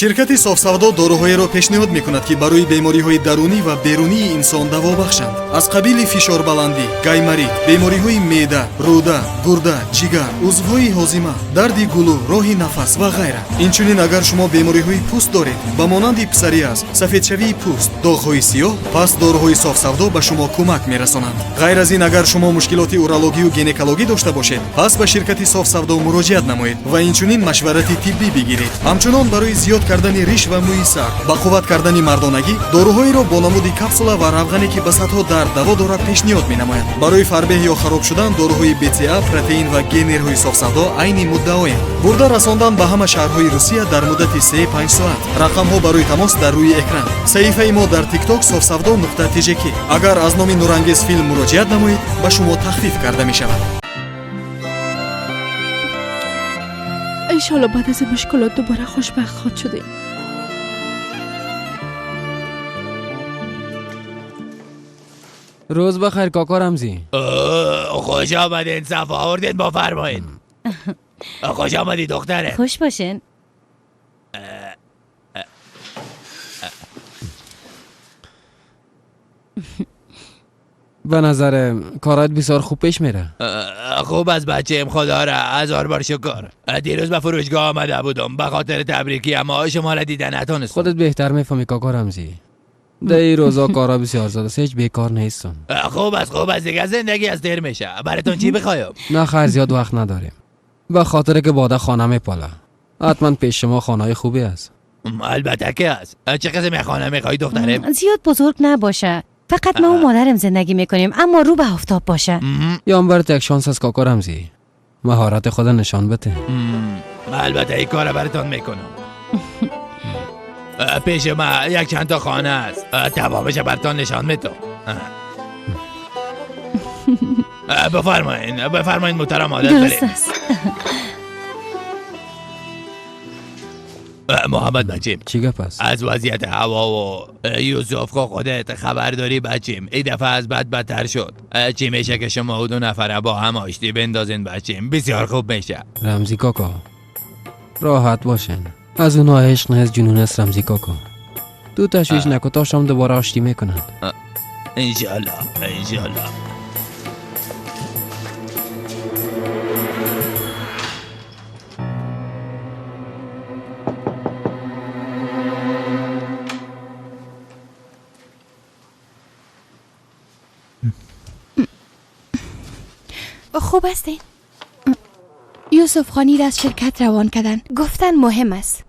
شرکت صاف‌سودا доруҳоеро пешниҳод мекунад, ки барои бемориҳои дарунӣ ва берунии инсон даво бахшанд, аз қабили фишорбаландӣ, гайморит, бемориҳои меъда, рӯда, гурда, ҷигар, узвҳои ҳозима, дарди гулӯ, роҳи нафас ва ғайра. Инчунин агар шумо бемориҳои пӯст доред, ба монанди псориаз, сафедшавии пӯст, доғҳои сиёҳ, пас доруҳои софсавдо ба шумо кӯмак мерасонанд. Ғайр аз ин, агар шумо мушкилоти урологию гинекологӣ дошта бошед, пас ба ширкати софсавдо муроҷиат намоед ва инчунин машварати тиббӣ бигиред. Ҳамчунон барои зиёд кардани риш ва мӯи сар, ба қувват кардани мардонагӣ доруҳоеро бо намуди капсула ва равғане, ки ба садҳо дард даво дорад, пешниҳод менамояд. Барои фарбеҳ ё хароб шудан доруҳои БЦА, протеин ва генерҳои софсавдо айни муддаоянд. Бурда расондан ба ҳама шаҳрҳои Русия дар муддати 3-5 соат. Рақамҳо барои тамос дар рӯи экран. Саҳифаи мо дар Тикток софсавдо.тжк. Агар аз номи Нурангез филм муроҷиат намоед, ба шумо тахфиф карда мешавад. انشالله بعد از این مشکلات دوباره خوشبخت خواهد شدیم. روز بخیر کاکا رمزی. خوش آمدین، صفا آوردین، بفرمایید. خوش آمدی دختره. خوش باشین. به نظر کارات بسیار خوب پیش میره. خوب از بچه‌م، خدا را هزار بار شکر. دیروز به فروشگاه آمده بودم به خاطر تبریکی، اما شما را دیدن نتونستم. خودت بهتر میفهمی کاکا رمزی. در این روزا کارا بسیار زیاد است، هیچ بیکار نیستم. خوب است، خوب است، دیگه زندگی از دیر میشه. براتون چی بخوایم؟ نه خیر، زیاد وقت نداریم. به خاطر که باده خانه میپاله. حتما پیش شما خانه خوبی است. البته که است. چه قسم خانه میخوای دختره؟ زیاد بزرگ نباشه، فقط ما و مادرم زندگی میکنیم، اما رو به آفتاب باشه. یا هم برات یک شانس از کاکا رمزی، مهارت خود نشان بده. البته این کار براتون میکنم. پیش ما یک چند تا خانه است، تمامش براتون نشان میدم. بفرمایین، بفرمایین محترم عادت درست بریم. است. محمد بچیم، چی گپ است؟ از وضعیت هوا و یوسف خودت خبر داری بچیم. این دفعه از بد بدتر شد. چی میشه که شما و دو نفره با هم آشتی بندازین بچیم، بسیار خوب میشه. رمزی کاکا راحت باشین، از اونها عشق نیست، جنون است. رمزی کاکا تو تشویش نکن، تا شام دوباره آشتی میکنند. انشالله، انشالله. خوب هستین؟ یوسف خانی را از شرکت روان کردن، گفتن مهم است.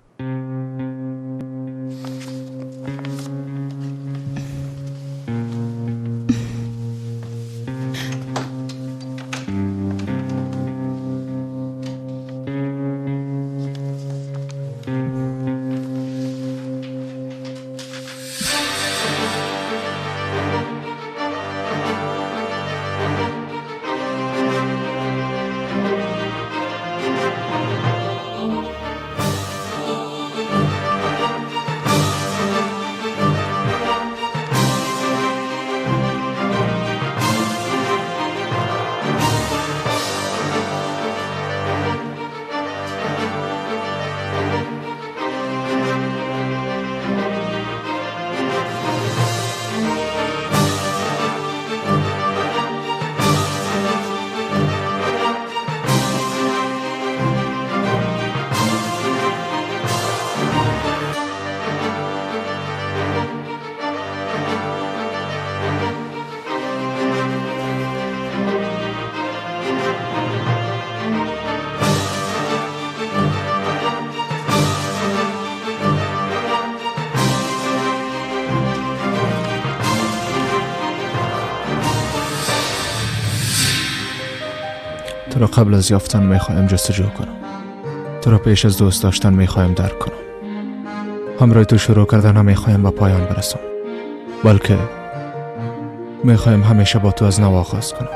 تو را قبل از یافتن میخوایم جستجو کنم. تو را پیش از دوست داشتن میخوایم درک کنم. همراه تو شروع کردن میخوایم به پایان برسم، بلکه میخوایم همیشه با تو از نو آغاز کنم.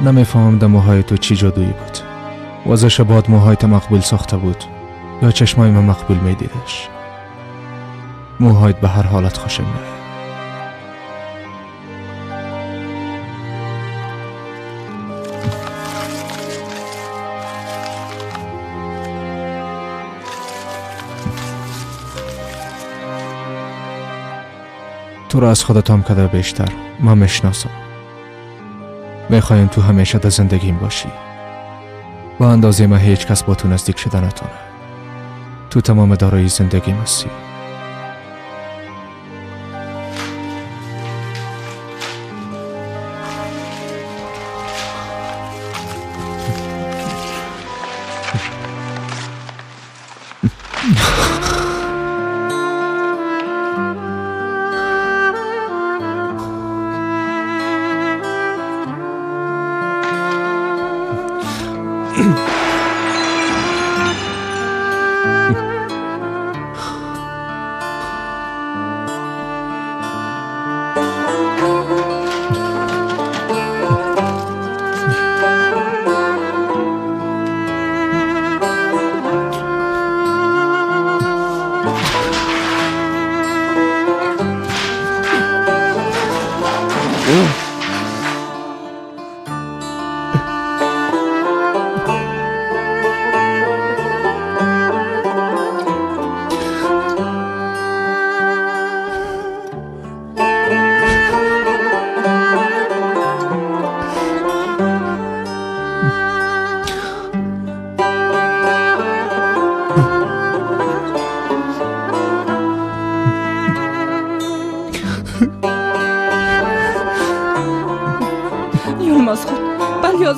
نمیفهمم دموهای تو چی جادویی بود. وزش باد موهایت مقبول ساخته بود یا چشمای من مقبول می دیدش. موهایت به هر حالت خوشم میاد. تو را از خودت هم کده بیشتر من میشناسم. میخوایم تو همیشه در زندگیم باشی. با اندازه من هیچ کس با تو نزدیک شده نتونه. تو تمام دارایی زندگیم هستی.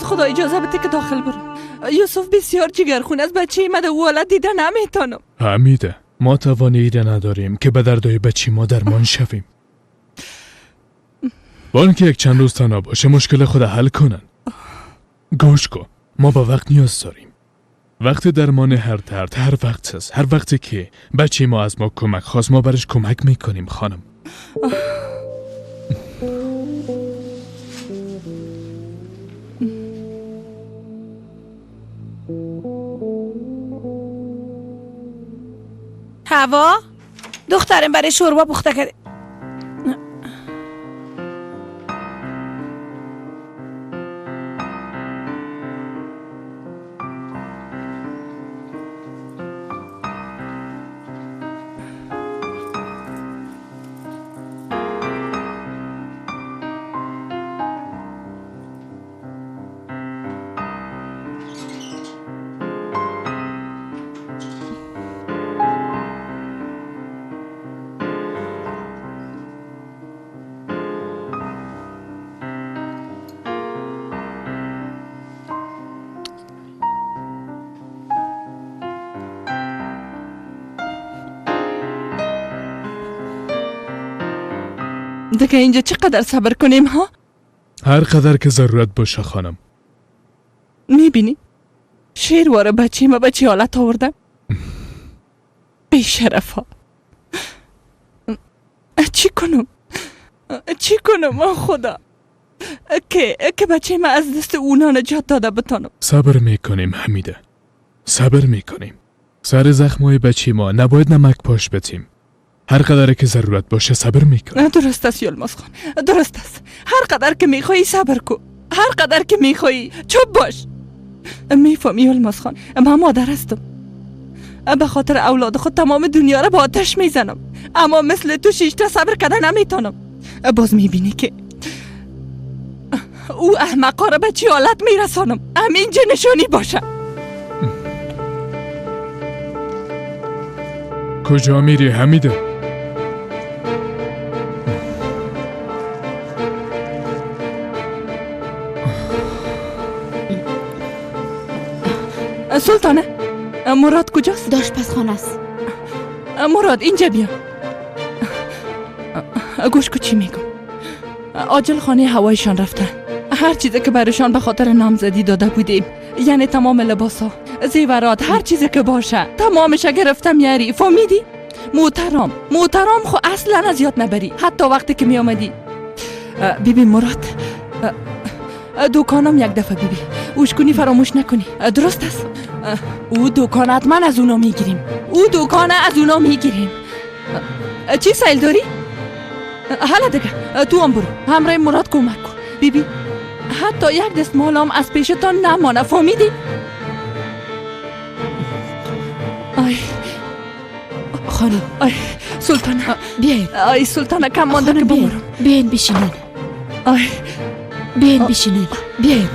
خدا اجازه بده که داخل برم. یوسف بسیار جگرخون از بچه ما در حالت دیده نمیتونم. حمیده، ما توانایی نداریم که به دردای بچه ما درمان شویم. با اینکه یک چند روز تنها باشه مشکل خود حل کنن. گوش کن، ما با وقت نیاز داریم. وقت درمان هر درد هر وقت است. هر وقتی که بچه ما از ما کمک خواست ما برش کمک میکنیم خانم. هوا دخترم برای شوربا پخته کرده. دیگه اینجا چقدر صبر کنیم ها؟ هر قدر که ضرورت باشه خانم. میبینی؟ شیروار بچه ما به چه حالت آوردم؟ بی شرف ها. چی کنم؟ چی کنم خدا؟ که بچه ما از دست اونا نجات داده بتانم. صبر میکنیم حمیده، صبر میکنیم. سر زخمای بچه ما نباید نمک پاش بتیم. هر قدر که ضرورت باشه صبر میکنم. درست است یلماز خان، درست است. هر قدر که میخوایی صبر کو، هر قدر که میخوایی چوب باش. میفهمی یلماز خان، من مادر هستم. به خاطر اولاد خود تمام دنیا را با آتش میزنم، اما مثل تو شیشته صبر کرده نمیتونم. باز میبینی که او احمقا را به چه حالت میرسانم. همینجا نشانی باشه. کجا میری حمیده؟ سلطانه، مراد کجاست؟ در آشپزخانه است. مراد اینجا بیا. گوش کو چی میگم. عاجل خانه هوایشان رفته. هر چیزی که برشان به خاطر نامزدی داده بودیم، یعنی تمام لباسا، زیورات، هر چیزی که باشه تمامش گرفتم یاری. فهمیدی؟ موترام خو اصلا از یاد نبری، حتی وقتی که می آمدی. بیبی مراد، دکانم یک دفعه بیبی اوش کنی فراموش نکنی. درست است. او دکان حتما از اونا میگیریم. او دکان از اونا میگیریم. چی سیل داری؟ حالا دیگه تو هم برو همراه مراد کمک کن. بیبی حتی یک دستمال هم از پیشتان نمانه، فهمیدی؟ آی خانم، آی سلطانه بیاین. آی سلطانه کم مانده که بمرم. بیاین بشینین. آی بیاین بشینین. بیاین.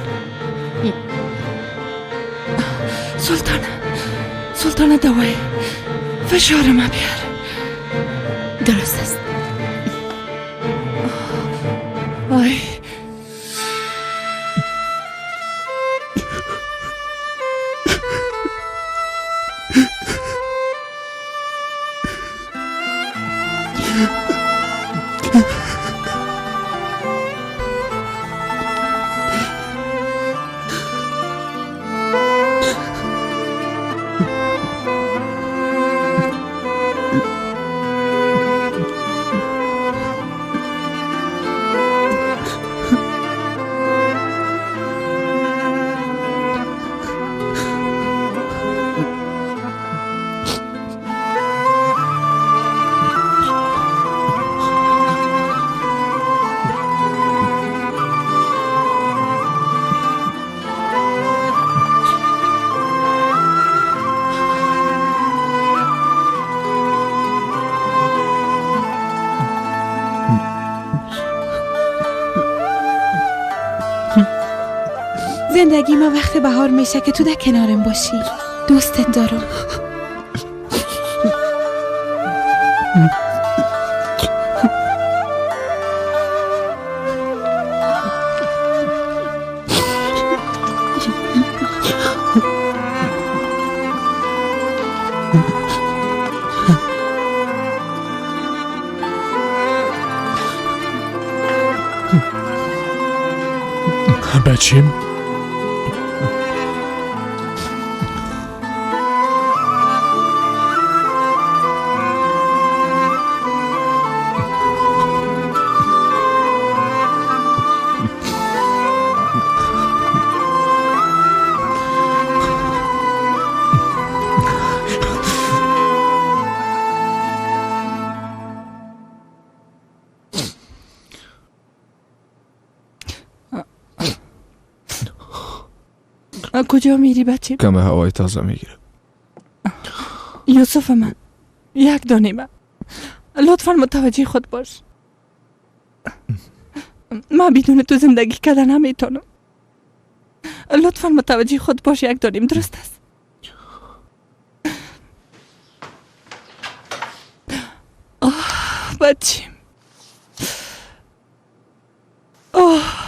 سلطانه، سلطانه دوای فشار ما بیار. درست است. آی زندگی ما وقت بهار میشه که تو در کنارم باشی. دوستت دارم. بچیم کجا میری بچه؟ کم هوای تازه میگیره. یوسف من یک دانه من، لطفا متوجه خود باش. من بدون تو زندگی کردن نمیتونم. لطفا متوجه خود باش یک دانیم، درست است؟ آه بچیم. آه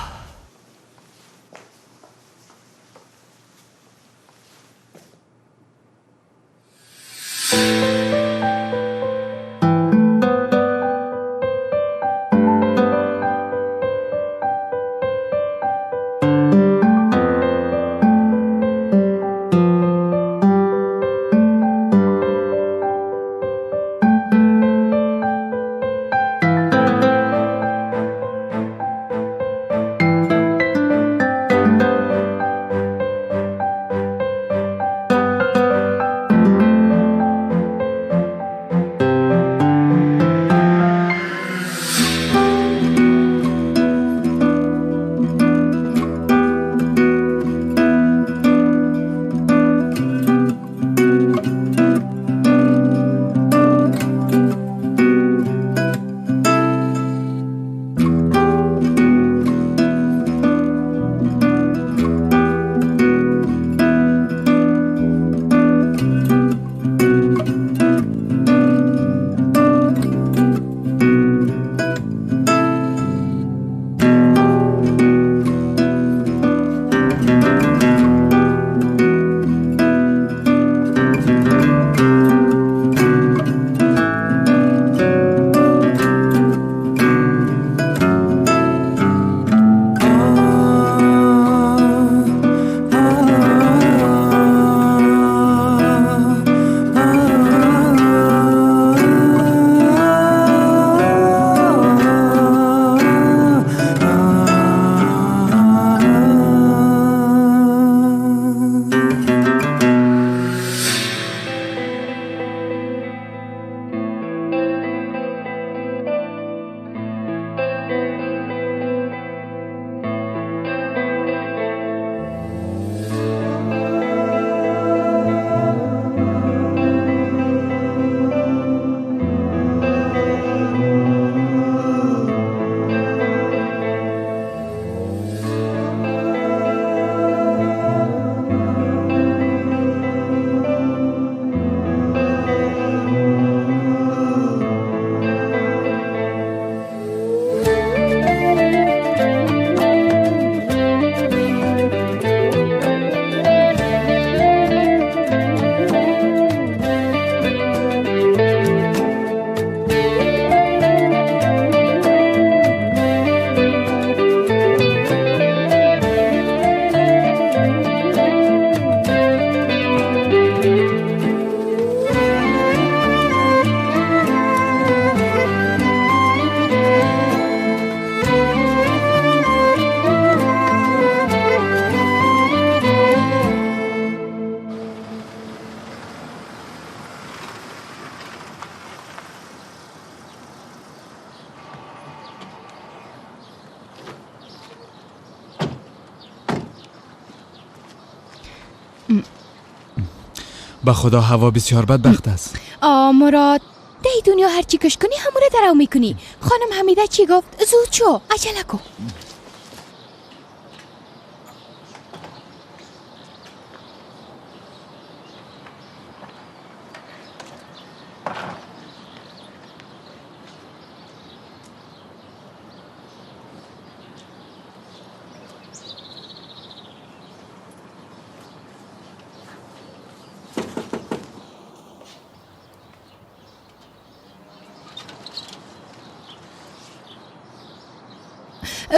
به خدا هوا بسیار بدبخت است. آ مراد، ده دنیا هر چی کش کنی همونه درو میکنی. خانم حمیده چی گفت؟ زود شو، عجله کن.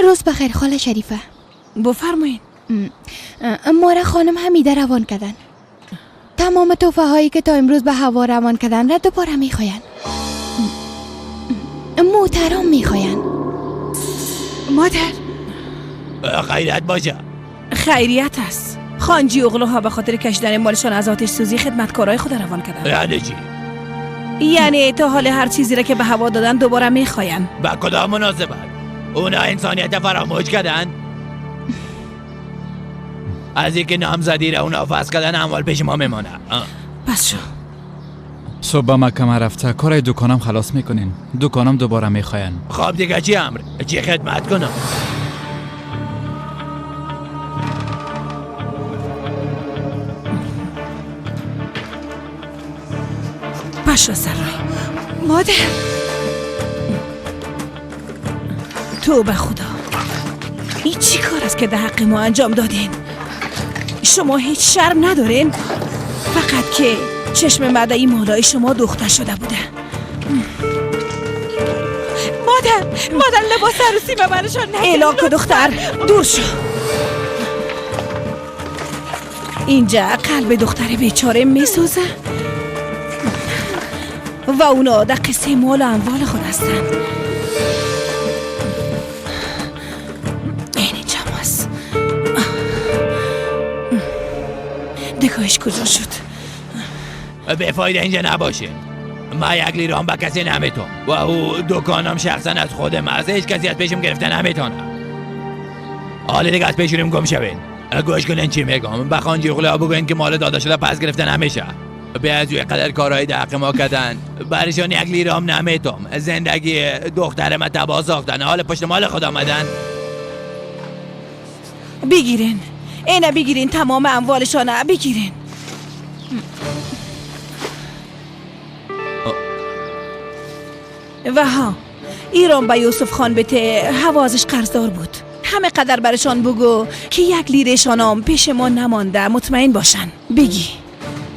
روز بخیر خاله شریفه. بفرمایین. ما را خانم حمیده روان کردن. تمام تحفه هایی که تا امروز به هوا روان کردن را دوباره میخواین. محترم میخواین. مادر خیریت باشه. خیریت است. خانجی اغلوها به خاطر کشیدن مالشان از آتش سوزی خدمتکارای خود روان کردن. یعنی چی؟ یعنی تا حال هر چیزی را که به هوا دادن دوباره میخواین. به کدام مناسبت؟ اونا انسانیت فراموش کردن؟ از اینکه نامزدی را اونا فصل کردن اموال پیش ما میمانه. پس شو صبح به محکمه رفته کارای دکانم خلاص میکنین. دکانم دوباره میخواین. خب دیگه چی امر؟ چی خدمت کنم؟ پش را سر رای. مادر تو به خدا این چی کار است که در حق ما انجام دادین؟ شما هیچ شرم ندارین؟ فقط که چشم مدعی مالای شما دوخته شده بوده. مادر، مادر لباس عروسی به برشان نگه. اعلان که دختر دور شو. اینجا قلب دختر بیچاره میسوزه و اونا در قصه مال و اموال خود هستند. این اینجا ماست. دکایش کجا شد؟ به فایده اینجا نباشه. ما یک لیران به کسی نمیتونم و او دکانم شخصا از خودم از هیچ کسی از پیشم گرفته نمیتونم. حالا دیگه از پیشونیم گم شوین. گوش کنین چی میگم. به خانجی اغلوها بگوین که مال داده شده پس گرفته نمیشه. به از قدر کارهای در حق ما کردن برشان یک لیرام نمیتونم. زندگی دختر ما تباه ساختن. حال پشت مال خود آمدن. بگیرین اینا، بگیرین تمام اموالشان بگیرین. و ها ایران به یوسف خان بته حوازش قرضدار بود. همه قدر برشان بگو که یک لیرشان هم پیش ما نمانده، مطمئن باشن. بگی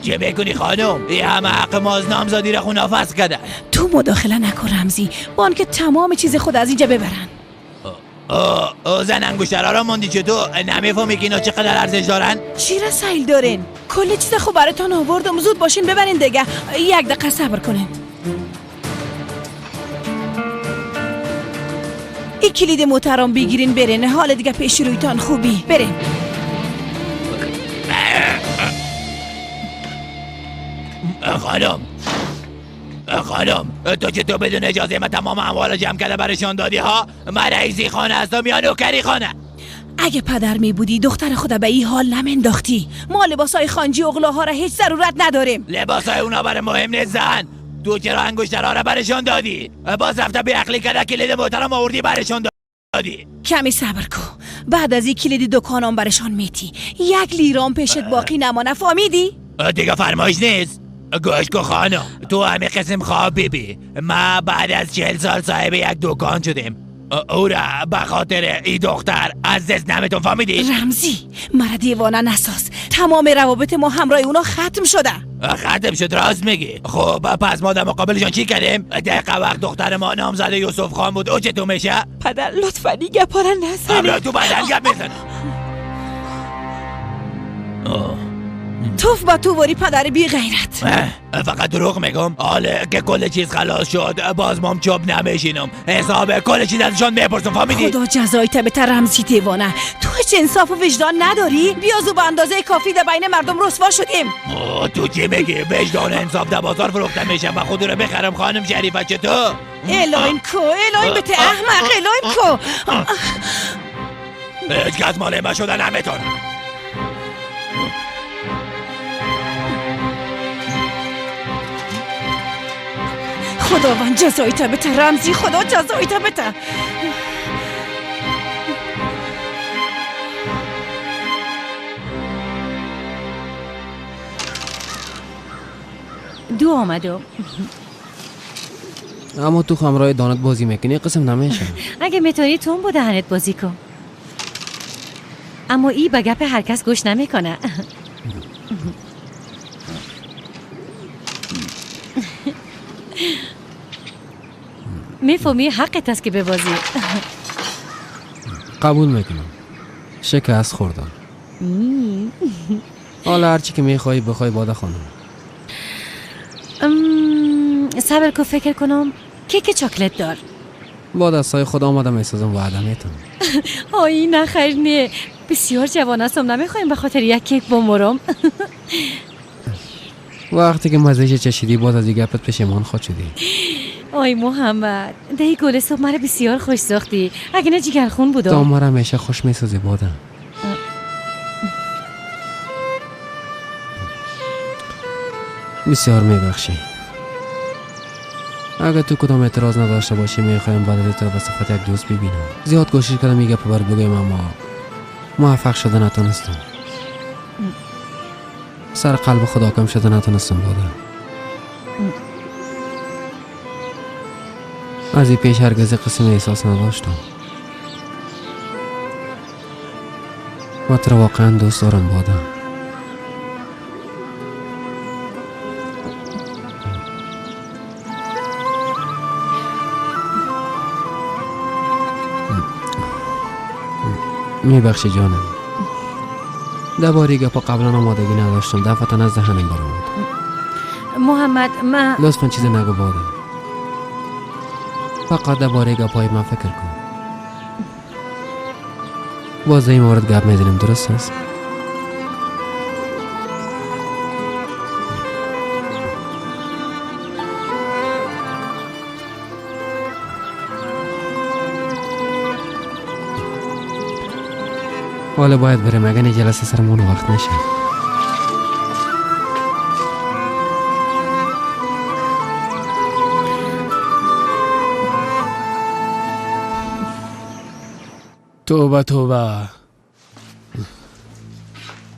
چه بکنی خانم؟ ای همه حق ما از نامزدی را خونه فسخ کردن. تو مداخله نکن رمزی، با آنکه تمام چیز خود از اینجا ببرن. زن انگشترها را ماندی چطور؟ نمیفهمی که اینا چقدر ارزش دارن؟ چی را سیل دارین؟ کل چیز خوب براتان آوردم، زود باشین ببرین دیگه. یک دقیقه صبر کنین. این کلید موترم بگیرین برین. حال دیگه پیش رویتان خوبی، برین. خانم خانم تو چطور بدون اجازه من تمام اموال جمع کرده برشان دادی ها؟ من رئیسی خانه هستم یا نوکری خانه؟ اگه پدر می بودی دختر خود به این حال نمنداختی. ما لباسای خانجی اغلاها را هیچ ضرورت نداریم. لباسای اونا برای مهم نیست زن. تو چرا انگشترها را برشان دادی؟ باز رفته بی عقلی کرده کلید محترم آوردی برشان دادی. کمی صبر کن، بعد از این کلید دکانم برشان میتی. یک لیرام پیشت باقی نمانه، فهمیدی؟ دیگه فرمایش نیست. گوش کن خانم، تو همه قسم خواب بیبی. ما بعد از 40 سال صاحب یک دکان شدیم. او را به خاطر ای دختر از دست نمیتون، فهمیدی؟ رمزی مرا دیوانه نساز. تمام روابط ما همراه اونا ختم شده. ختم شد، راست میگی. خب پس ما در مقابلشان چی کردیم؟ دقیقه وقت دختر ما نامزد یوسف خان بود، او چطور میشه؟ پدر لطفا این گپا را نزنید. همراه تو بدن گپ میزنه. توف با تو وری پدر بی غیرت. فقط دروغ میگم. حالا که کل چیز خلاص شد باز مام چوب نمیشینم. حساب کل چیز ازشان میپرسم، فهمیدی؟ خدا جزای ته رمزی دیوانه. تو هیچ انصاف و وجدان نداری؟ بیازو به اندازه کافی در بین مردم رسوا شدیم. تو چی میگی؟ وجدان انصاف در بازار فروخته میشه و خود رو بخرم خانم شریفه. چطور؟ الهیم کو، الهیم بته احمق، الهیم کو. هیچ کس مال ما شده نمیتونه. خداوند جزایی تا بته رمزی، خدا جزایی تا بته. دو آمدم. اما تو همراه دانت بازی میکنی قسم نمیشه. اگه میتونی تو هم با دهنت بازی کن. اما ای به گپ هر کس گوش نمیکنه. میفهمی حقت است که ببازی. قبول میکنم، شکست خوردم. حالا هرچی که میخوای بخوای باده خانم. صبر کو فکر کنم. کیک چاکلت دار. با دستای خود آماده میسازم، وعده میتم. آی نه خیر نه، بسیار جوان هستم، نمیخوایم به خاطر یک کیک بمرم. وقتی که مزهش چشیدی باز از گپت پشیمان خواهد شدی. آی محمد، دهی گل صبح مرا بسیار خوش ساختی، اگه نه جگر خون بودم. تو مرا همیشه خوش میسازی بادم. بسیار میبخشی. اگر تو کدام اعتراض نداشته باشی میخوایم بعد از تو به صفت یک دوست ببینم. زیاد کوشش کردم این گپ بر بگویم اما موفق شده نتونستم. سر قلب خدا کم شده نتونستم باده. از این پیش هرگز قسم احساس نداشتم. و تو واقعا دوست دارم باده. میبخشی جانم، درباره گپا قبلا آمادگی نداشتم، دفعتا از دهنم برآمد. محمد من لطفا چیز نگو باده، فقط درباره گپای من فکر کن. باز این مورد گپ میزنیم، درست است؟ حالا باید بریم، اگه نه جلسه سرمون وقت نشه. توبه توبه،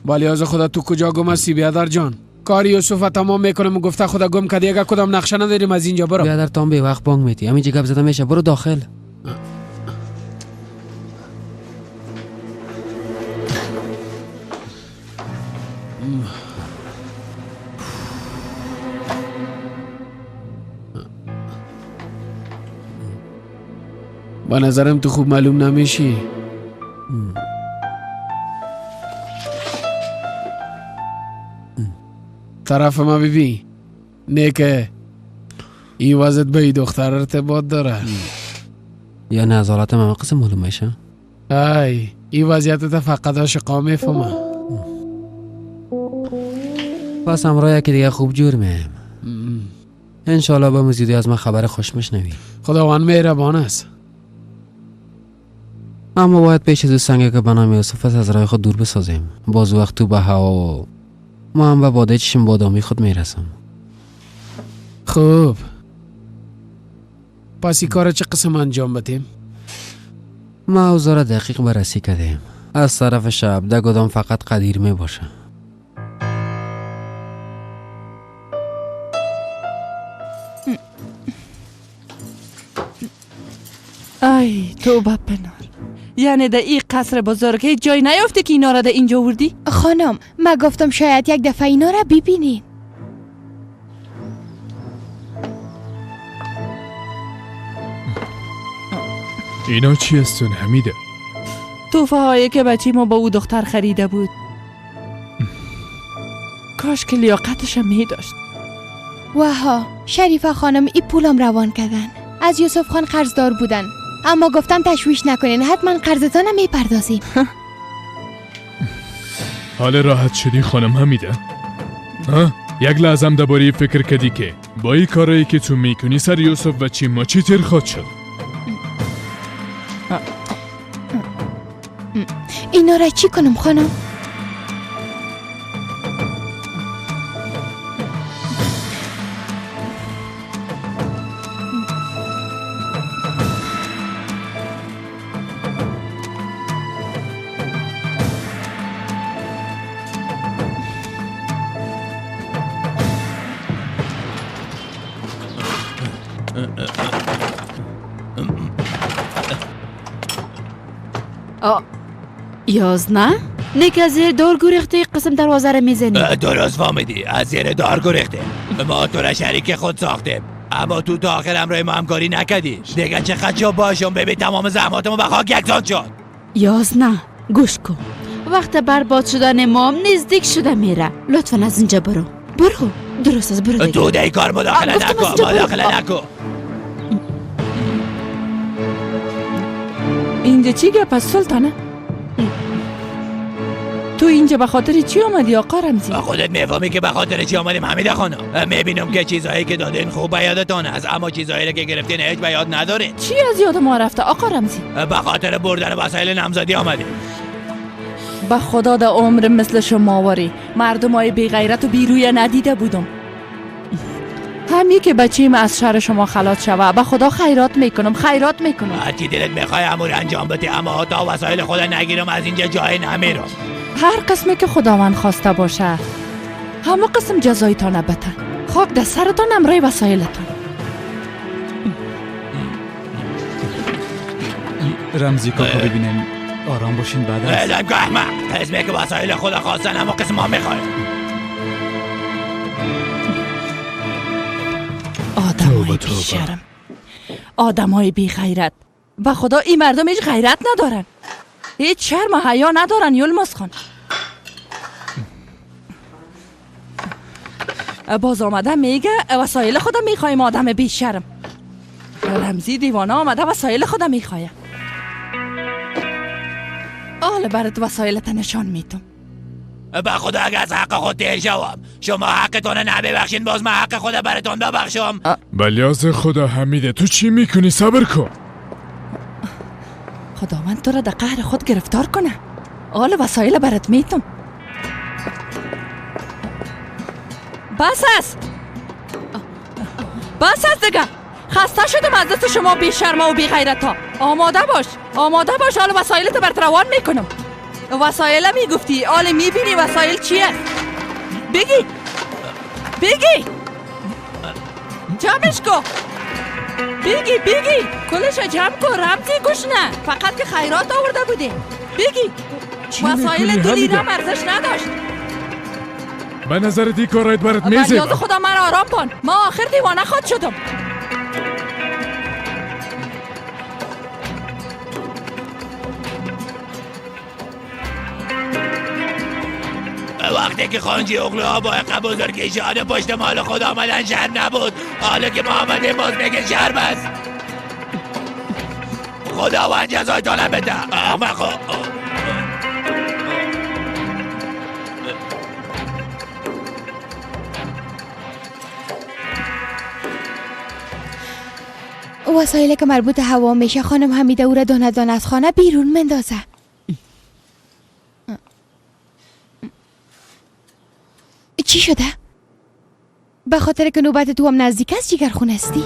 بالیاز خدا تو کجا گم هستی بیادر جان؟ کار یوسف تمام میکنم و گفته خدا گم کردی، اگه کدام نقشه نداریم از اینجا برو. بیادر تام به وقت بانگ میتی، همینجا گپ زده میشه، برو داخل. به نظرم تو خوب معلوم نمیشی. طرف ما ببین، نیکه این وضعیت به این دختر ارتباط داره. یا نه عضلات من قسم معلوم میشه؟ ای این وضعیت تا فقط عاشقا میفهمه. پس همراه یکی دیگه خوب جور میم. انشالله به مزیدی از من خبر خوش میشنوی. خداوند مهربان است. اما باید پیش از سنگه که به نام یوسف از راه خود دور بسازیم. باز وقت تو به هوا و ما هم به باده چشم بادامی خود میرسم. خوب، پس این کار چه قسم انجام بدیم؟ ما اوضاع را دقیق بررسی کردیم. از طرف شب در گدام فقط قدیر می باشه. ای توبه پنار، یعنی در این قصر بزرگ هیچ جای نیافته که اینا را در اینجا آوردی؟ خانم من گفتم شاید یک دفعه اینا را ببینین. اینا چی هستن حمیده؟ توفه هایی که بچه ما با او دختر خریده بود. کاش که لیاقتش می داشت. وها شریفه خانم ای پولم روان کردن. از یوسف خان قرضدار بودن، اما گفتم تشویش نکنین، حتما قرضتان میپردازیم. حال راحت شدی خانم حمیده؟ ها؟ یک لحظه هم درباره فکر کردی که با این کارایی که تو میکنی سر یوسف و چی ما چی تیر خواهد شد؟ اینا را چی کنم خانم؟ 11 نه که از زیر دار گریختی، قسم دروازه را میزنی. درست فهمیدی، از زیر دار گریختیم. ما تو را شریک خود ساختیم، اما تو تا آخر همراه ما همکاری نکردی. دیگه چقدر چوب باشم؟ ببین تمام زحماتمون به خاک یکسان شد. 11 گوش کن، وقت برباد شدن ما نزدیک شده میره. لطفا از اینجا برو. برو، درست است، برو دیگه. تو در کار مداخله نکن، مداخله نکن. اینجا چی گپ است سلطانه؟ تو اینجا به خاطر چی آمدی آقا رمزی؟ خودت میفهمی که به خاطر چی آمدیم حمیده خانم. میبینم که چیزهایی که دادین خوب به یادتان است، اما چیزهایی که گرفتین هیچ به یاد ندارین. چی از یاد ما رفته آقا رمزی؟ به خاطر بردن وسایل نامزدی آمدیم. به خدا در عمر مثل شما واری مردم های بی غیرت و بیرویه ندیده بودم. همی که بچیم از شر شما خلاص شوه، به خدا خیرات میکنم، خیرات میکنم. هرچی دلت میخوای امور انجام بده، اما تا وسایل خود نگیرم از اینجا جای نمیرم. هر قسمی که خداوند خواسته باشه همه قسم جزایتان بتن. خاک در سرتان امرای وسایلتان. رمزی کاکا ببینیم، آرام باشین. بعد از ولم کن احمق. قسمی که وسایل خدا خواستن همه قسم ما میخوایم. آدمای بیشرم، آدمای بی غیرت. به خدا این مردم هیچ غیرت ندارن، هیچ شرم و حیا ندارن. یلماز خان باز آمده میگه وسایل خودم میخوایم. آدم بی شرم رمزی دیوانه آمده وسایل خودم میخوایم. حالا برات وسایلت نشان میتم. به خدا اگه از حق خود دیر شوم، شما حقتون نببخشین، باز من حق خود براتون ببخشم. بلیاز خدا حمیده، تو چی میکنی؟ صبر کن. خداوند تو را در قهر خود گرفتار کنه. حالا وسایل برات میتم. بس است، بس است دیگه. خسته شدم از دست شما بی شرما و بی غیرت ها. آماده باش، آماده باش. حالا وسایلت برات روان میکنم. وسایل میگفتی، حالا میبینی وسایل چیه. بگی، بگی، جمعش کن. بگی، بگی، کلش جمع کن. رمزی گوش نه، فقط که خیرات آورده بودی. بگی وسایل 2 لیرم ارزش نداشت. به نظر دی کارایت برات میزه. بریاز خدا مرا آرام کن، ما آخر دیوانه خود شدم. وقتی که خانجی اغلوها با اقا بزرگی شانه پشت مال خود آمدن شرم نبود، حالا که ما آمدیم باز میگه شرم است. خداوند جزایتانم بده احمقا. وسایل که مربوط هوا میشه خانم حمیده او را دانه دانه از خانه بیرون مندازه. چی شده؟ به خاطر که نوبت تو هم نزدیک است جگرخون هستی؟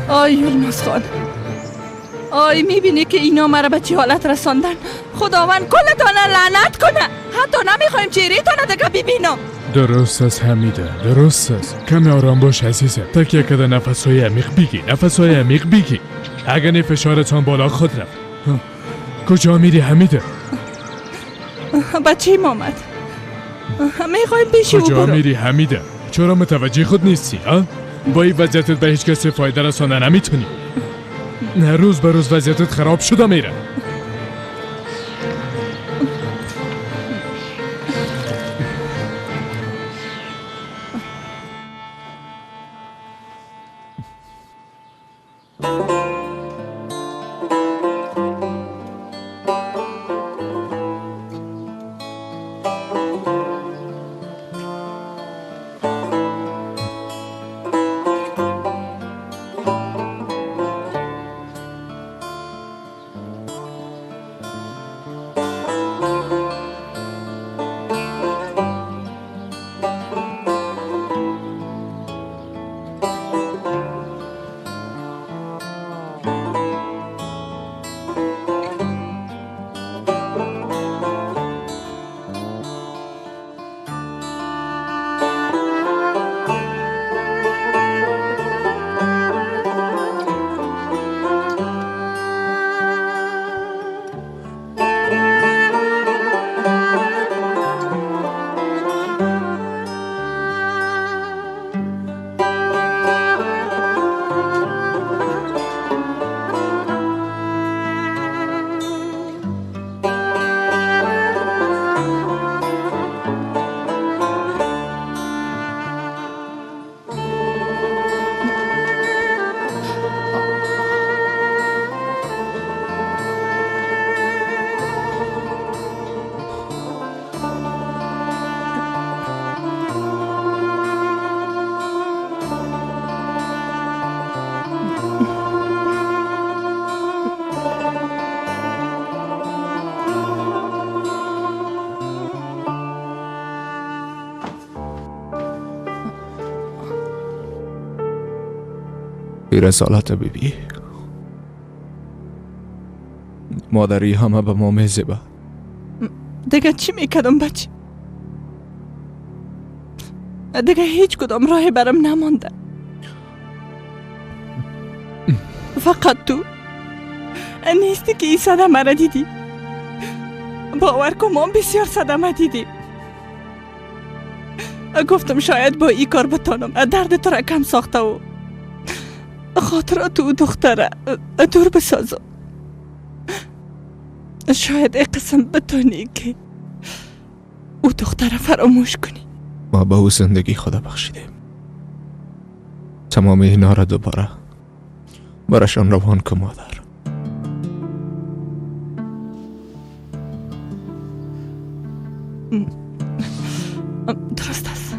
آی یلماز خان، آی میبینی که اینا مرا به چه حالت رساندن. خداوند کلتان لعنت کنه. حتی نمیخوایم چهره تان دیگه ببینم. درست است حمیده، درست است. کمی آرام باش عزیزم. تکیه کده نفسهای عمیق بگی، نفسهای عمیق بگی. اگر نه فشارتان بالا خود رفت. کجا میری حمیده؟ بچه آمد، میخوایم پیش او. کجا میری حمیده؟ چرا متوجه خود نیستی؟ ها؟ با این وضعیتت به هیچ کسی فایده رسانده نمیتونی. نه روز به روز وضعیتت خراب شده میره. رسالت بیبی مادری همه به ما میزیبه. دیگه چی میکردم بچه؟ دیگه هیچ کدام راه برم نمانده. فقط تو نیستی که این صدمه را دیدی. باور کن ما بسیار صدمه دیدیم. گفتم شاید با این کار بتانم درد تو را کم ساخته و خاطرات او دختره دور بسازم. شاید ای قسم بتانی که او دختره فراموش کنی. ما به او زندگی خدا بخشیدیم. تمام اینا را دوباره براشان روان کن مادر. درست است.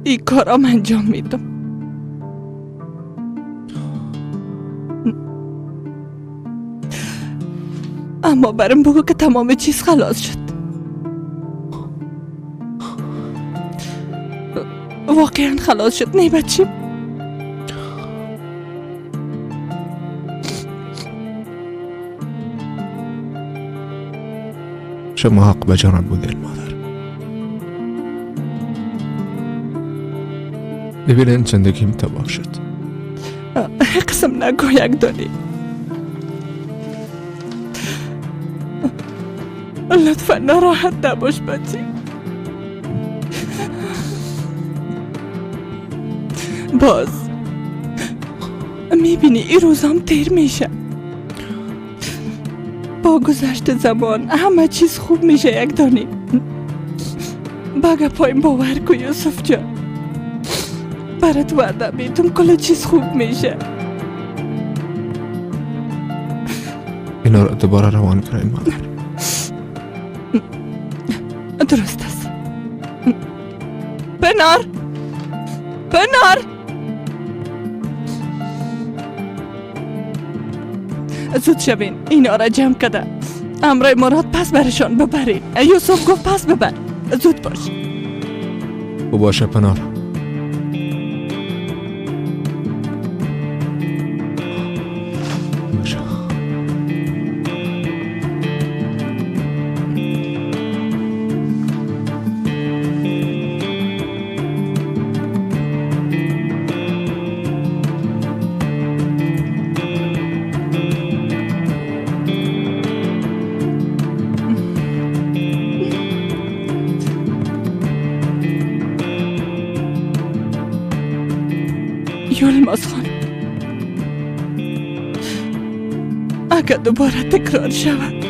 این کارام انجام میدم. اما برم بگو که تمام چیز خلاص شد. واقعا خلاص شد نه بچیم؟ شما حق به جانب بودین مادر. ببینین زندگیم تباه شد. قسم نگو یک دانی. لطفا ناراحت نباش بچی. باز میبینی این روزام تیر میشه. با گذشت زمان همه چیز خوب میشه یک دانی. بگه پایم باور کن یوسف جان. برات وعده میدم کل چیز خوب میشه. اینا رو دوباره روان کنین مادر. درست است. پنار، پنار، زود شوین اینا را جمع کده. امرای مراد پس برشان ببرین. یوسف گفت پس ببر. زود باش. او باشه پنار. باشه. یلماز خان، اگر دوباره تکرار شود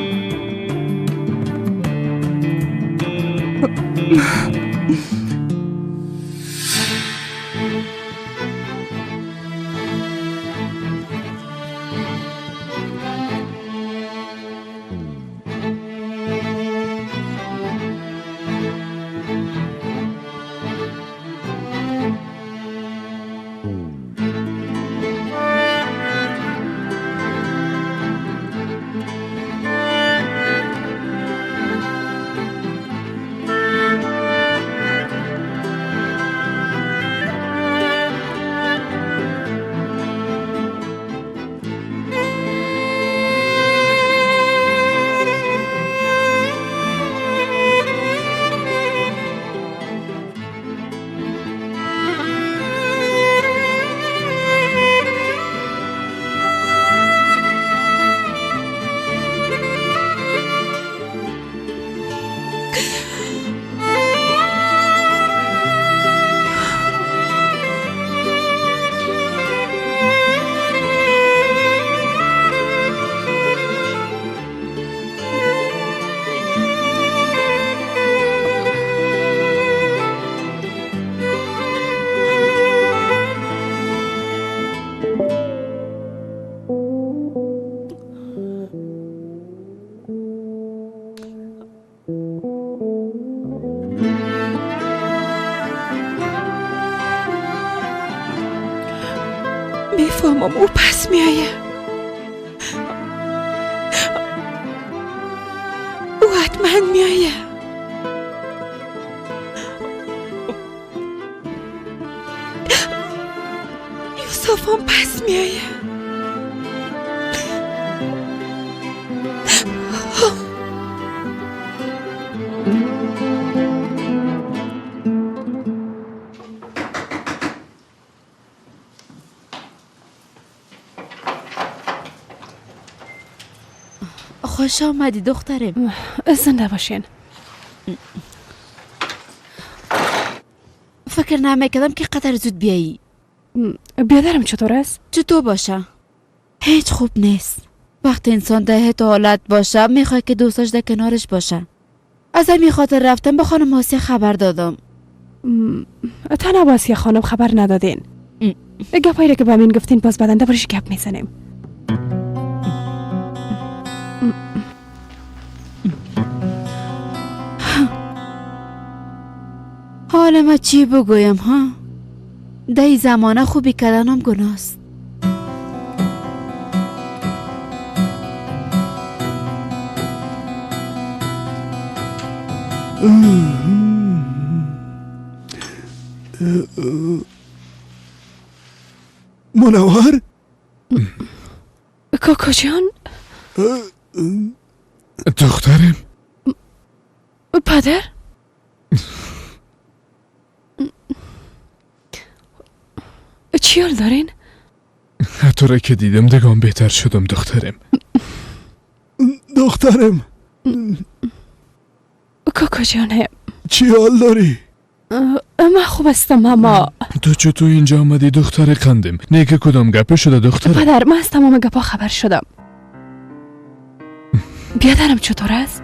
میفهمم او پس میآید. او حتما میآید. یوسف هم پس میایه. خوش آمدی دخترم. زنده باشین. فکر نمیکردم که قدر زود بیایی. بیادرم چطور است؟ چطور باشه؟ هیچ خوب نیست. وقتی انسان در هیچ حالت باشه میخواد که دوستاش در کنارش باشه. از همین خاطر رفتم به خانم آسیه خبر دادم. تنها با آسیه خانم خبر ندادین. گپایی را که به من گفتین باز بعداً دربارش گپ میزنیم. حالا ما چی بگویم ها؟ در این زمانه خوبی کردنم گناه است. منور؟ کاکا جان؟ دخترم. پدر؟ چی حال دارین؟ تو را که دیدم دگان بهتر شدم دخترم. دخترم. کاکا جانم چی حال داری؟ من خوب هستم اما تو چطور اینجا آمدی دختر قندم؟ نه که کدام گپه شده دخترم؟ پدر من از تمام گپا خبر شدم. بیادرم چطور است؟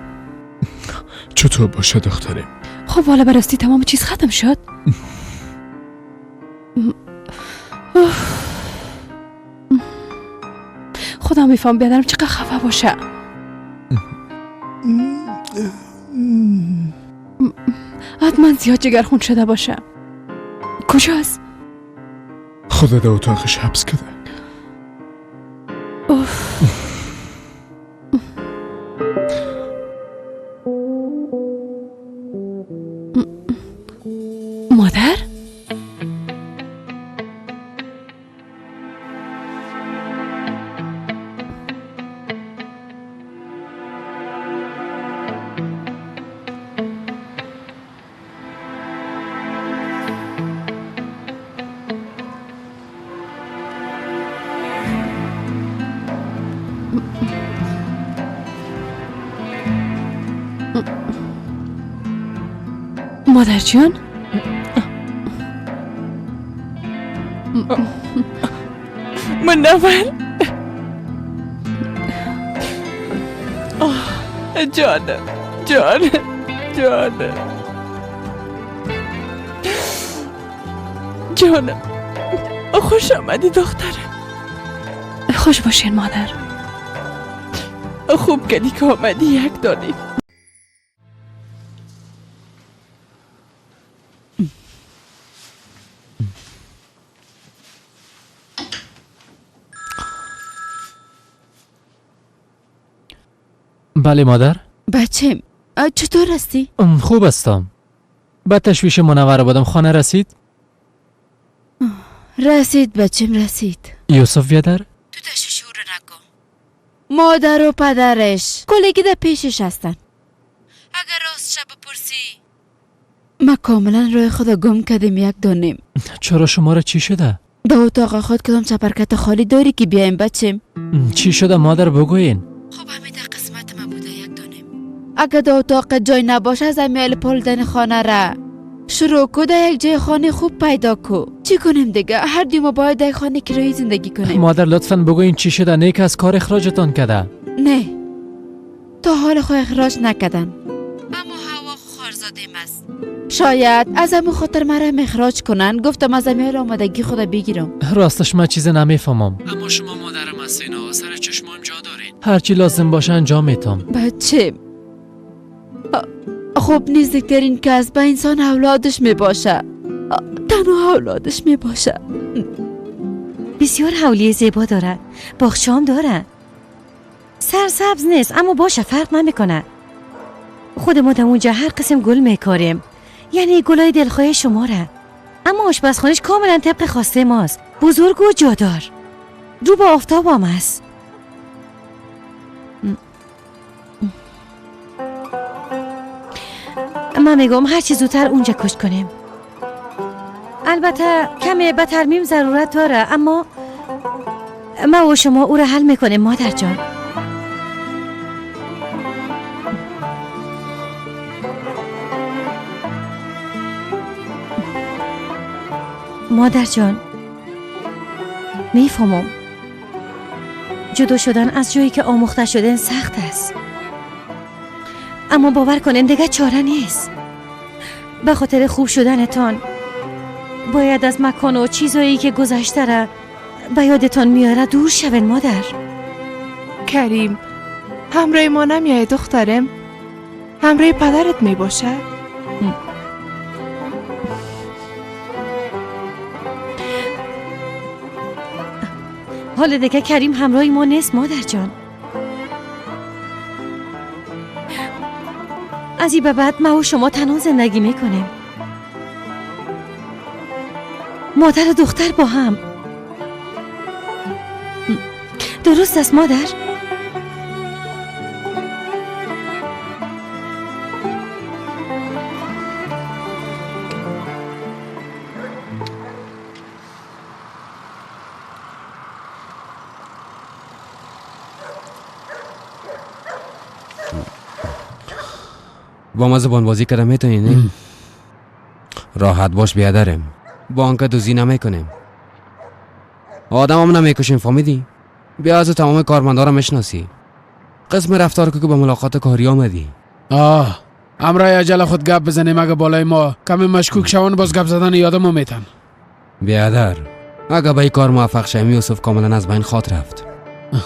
چطور باشه دخترم؟ خب والا براستی تمام چیز ختم شد؟ خدا میفهم بیادرم چقدر خفه باشه. حتما زیاد جگرخون شده باشه. کجاست؟ خدا در اتاقش حبس کرده. اوف. مادر؟ مادر جان؟ منور، آه جانم جانم جانم جانم، خوش آمدی دخترم. خوش باشین مادر. خوب کردی که آمدی یک دانیم. بله مادر. بچه چطور هستی؟ خوب هستم. به تشویش منور بودم. خانه رسید؟ رسید بچم رسید. یوسف بیادر؟ تو تشویش او رو نکن. مادر و پدرش کلگی در پیشش هستن. اگر راست شب بپرسی ما کاملا روی خدا گم کردیم یک دانیم. چرا شما را چی شده؟ در اتاق خود کدام چپرکت خالی داری که بیایم بچم؟ چی شده مادر بگوین؟ خب همه در قسمت ما بوده یک دانیم. اگر در اتاق جای نباشه از امیال پالدن خانه را شروع کو، در یک جای خانه خوب پیدا کو. چی کنیم دیگه؟ هر دو ما باید در خانه کرایی زندگی کنیم. مادر لطفاً بگوین چی شده؟ نیک از کار اخراجتان کرده؟ نه تا حال خو اخراج نکردن، اما هوا خارزاده است. شاید از همون خاطر مرا اخراج کنن. گفتم از امیال آمادگی خدا بگیرم. راستش من چیز نمیفهمم. اما شما مادرم هستین و سر چشمام جا دارین. هرچی لازم باشه انجام میتم. بچه خب نزدیکترین کس به انسان اولادش می باشه، تنها اولادش می باشه. بسیار حولی زیبا داره، باغچه‌ام داره. سرسبز نیست اما باشه، فرق نمیکنه. خود ما در اونجا هر قسم گل میکاریم، یعنی گلای دلخواه شما را. اما آشپزخانه‌اش کاملا طبق خواسته ماست. بزرگ و جادار، رو به آفتاب هم است. من میگم هر چی زودتر اونجا کشت کنیم. البته کمی به ترمیم ضرورت داره، اما ما و شما او را حل میکنیم مادر جان. مادر جان میفهمم جدا شدن از جایی که آموخته شدن سخت است، اما باور کنین دیگه چاره نیست. به خاطر خوب شدنتان باید از مکان و چیزایی که گذشته را به یادتان میاره دور شوین مادر. کریم همراه ما نمیای دخترم؟ همراه پدرت میباشه؟ حال دیگه کریم همراه ما نیست مادر جان. از این به بعد ما و شما تنها زندگی میکنیم، مادر و دختر با هم. درست است مادر؟ با ما زبان بازی کردم میتونی نه؟ راحت باش بیادرم، بانک دوزی نمیکنیم، آدم هم نمیکشیم، فهمیدی؟ بیا از تمام کارمندا را میشناسی، قسم رفتار که به ملاقات کاری آمدی. آه امرای عجله خود گپ بزنیم، اگه بالای ما کمی مشکوک شوان باز گپ زدن یادمو میتن. بیادر اگه به این کار موفق شویم یوسف کاملا از بین خواهد رفت.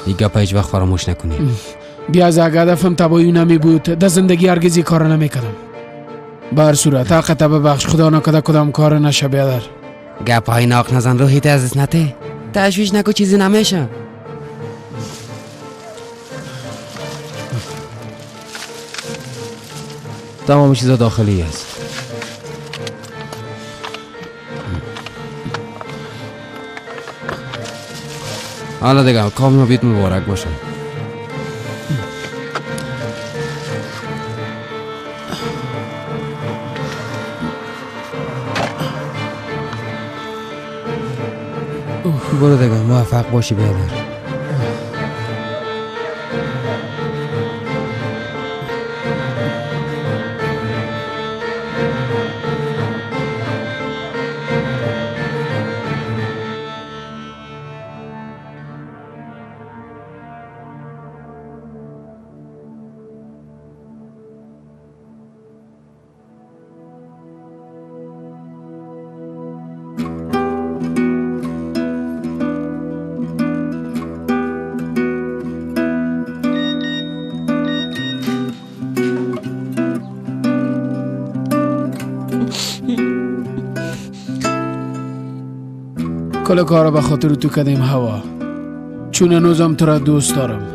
این گپ هیچ وقت فراموش نکنی. بیا از اگه هدفم تبایی نمی بود در زندگی هرگز این کار نمیکردم. بر صورت حق ببخش، خدا نکده کدام کار نشه بیادر. گپ های ناق نزن روحیت عزیز نته، تشویش نکو چیزی نمیشه. تمام چیزا داخلی است. حالا دیگه کامیابیت مبارک باشه. برو دیگه موفق باشی بیادر. کل کارا به خاطر تو کردیم هوا، چون هنوزم تو را دوست دارم.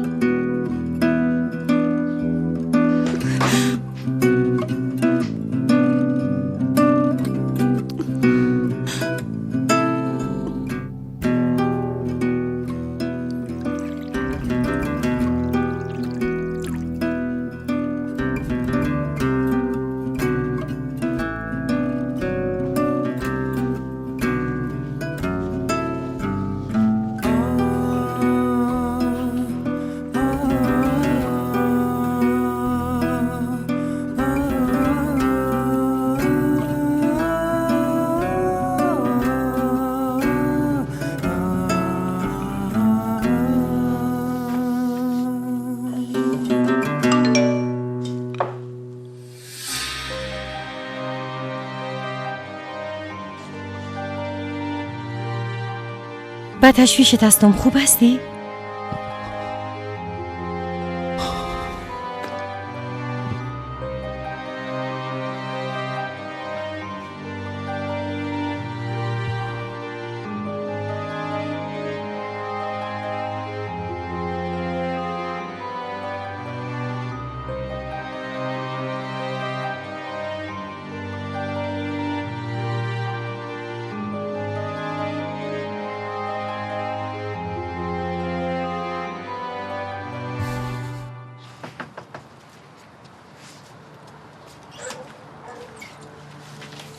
به تشویشت هستم، خوب هستی؟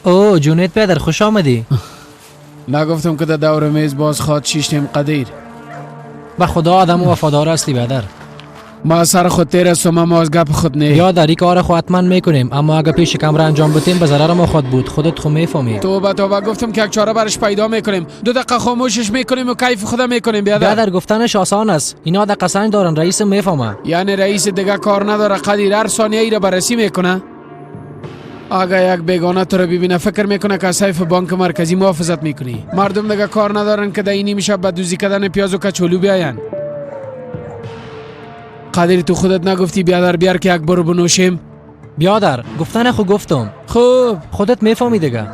او جونید پدر، خوش آمدی. نگفتم که در دور میز باز خواد شیشتیم قدیر. به خدا آدم وفادار هستی بیادر. ما سر خود تیر هستم اما از گپ خود نه. یادر این کار خو حتما میکنیم، اما اگه پیش کمره انجام بدیم به ضرر ما خود بود. خودت خو میفهمی. توبه توبه، گفتم که یک چاره برش پیدا میکنیم. 2 دقیقه خاموشش میکنیم و کیف خود میکنیم. بیادر گفتنش آسان است، اینا دقیقه سنج دارن، رئیس میفهمه. یعنی رئیس دیگه کار نداره قدیر، هر ثانیه ای را بررسی میکنه. اگه یک بیگانه تو رو ببینه فکر میکنه که از سیف بانک مرکزی محافظت میکنی. مردم دیگه کار ندارن که در این نیمه شب به دوزی کردن پیاز و کچولو بیاین. قدیر تو خودت نگفتی بیادر بیار که یک بار بنوشیم؟ بیادر گفتن خو گفتم. خوب خودت میفهمی دیگه.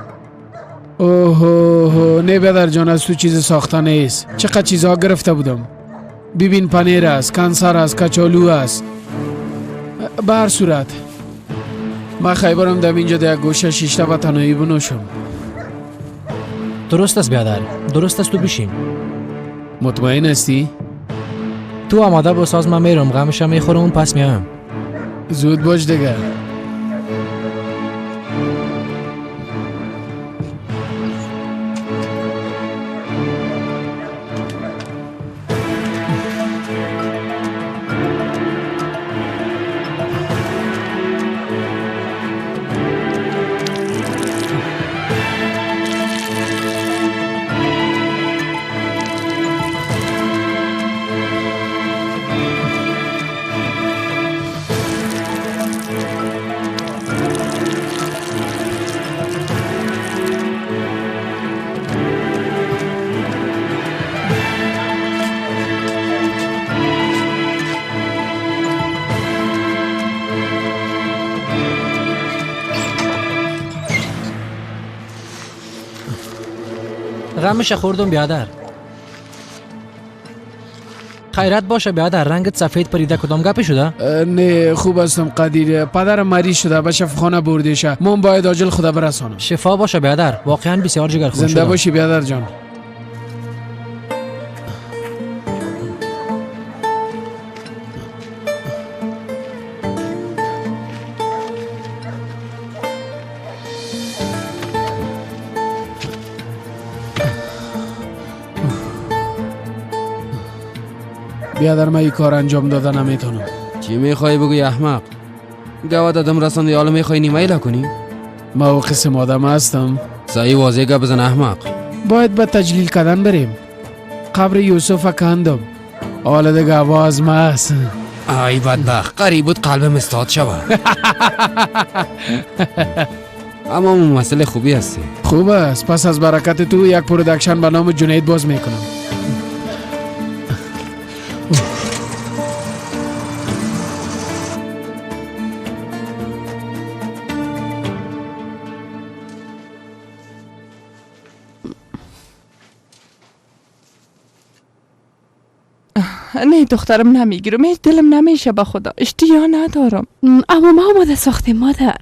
اوه نه بیادر جان، از تو چیز ساخته نیست. چقدر چیزها گرفته بودم. ببین پنیر است، کنسر است، کچالو است. به هر صورت من خیبرم دم اینجا در یک گوشه شیشته و تنهایی بنوشم. درست است بیادر، درست است، تو بشین. مطمئن هستی؟ تو آماده بساز، من میرم غمشم میخورم پس میام. زود باش دیگه. غمش خوردم بیادر. خیرت باشه بیادر، رنگت سفید پریده، کدام گپی شده؟ نه خوب هستم قدیر، پدرم مریض شده، به شفاخانه برده شه، من باید عاجل خدا برسانم. شفا باشه بیادر، واقعا بسیار جگرخون شدم. زنده باشی بیادر جان. بیادر من این کار انجام داده نمیتونم. چی میخوای بگوی احمق؟ گواد آدم رساندی، حالا میخوای نیمه ایلا کنی؟ ما او قسم آدم هستم. صحیح واضح گپ بزن احمق. باید به تجلیل کردن بریم. قبر یوسف کندم، حالا دیگه آواز ما است. ای بدبخت، قریب بود قلبم استاد شود. اما ممثل خوبی هستی. خوب است، پس از برکت تو یک production به نام جنید باز میکنم. نه دخترم نمیگیرم، هیچ دلم نمیشه به خدا، اشتیا ندارم. اما ما آماده ساختیم مادر.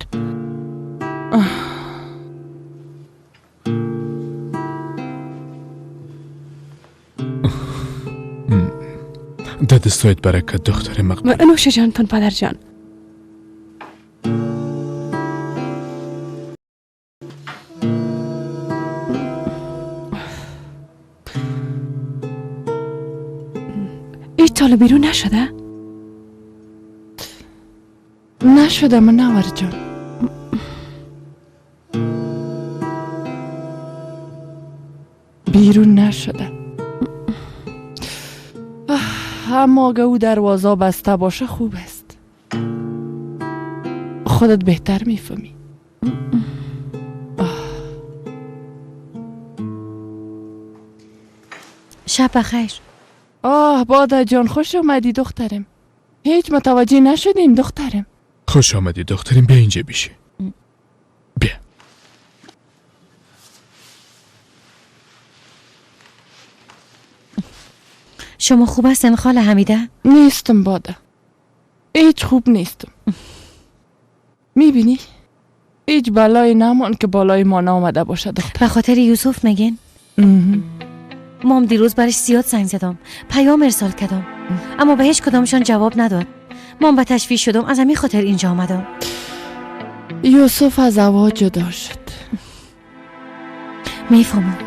دستایت برکت دختر مقبول. نوش جانتون پدر جان. هیچ تا بیرون نشده؟ نشده منور جان. بیرون نشده. اما اگه او دروازه بسته باشه خوب است. خودت بهتر میفهمی. شب بخیر. آه باده جان، خوش آمدی دخترم. هیچ متوجه نشدیم دخترم. خوش آمدی دخترم، بیا اینجا بیشی. بیا. شما خوب هستین خاله حمیده؟ نیستم باده، هیچ خوب نیستم. میبینی؟ هیچ بلای نمان که بالای ما نامده باشه دختر. به خاطر یوسف میگین؟ مام دیروز برش زیاد زنگ زدم، پیام ارسال کردم، اما به هیچ کدامشان جواب نداد. مام به تشویش شدم، از همین خاطر اینجا آمدم. یوسف از هوا جدا شد. میفهمم،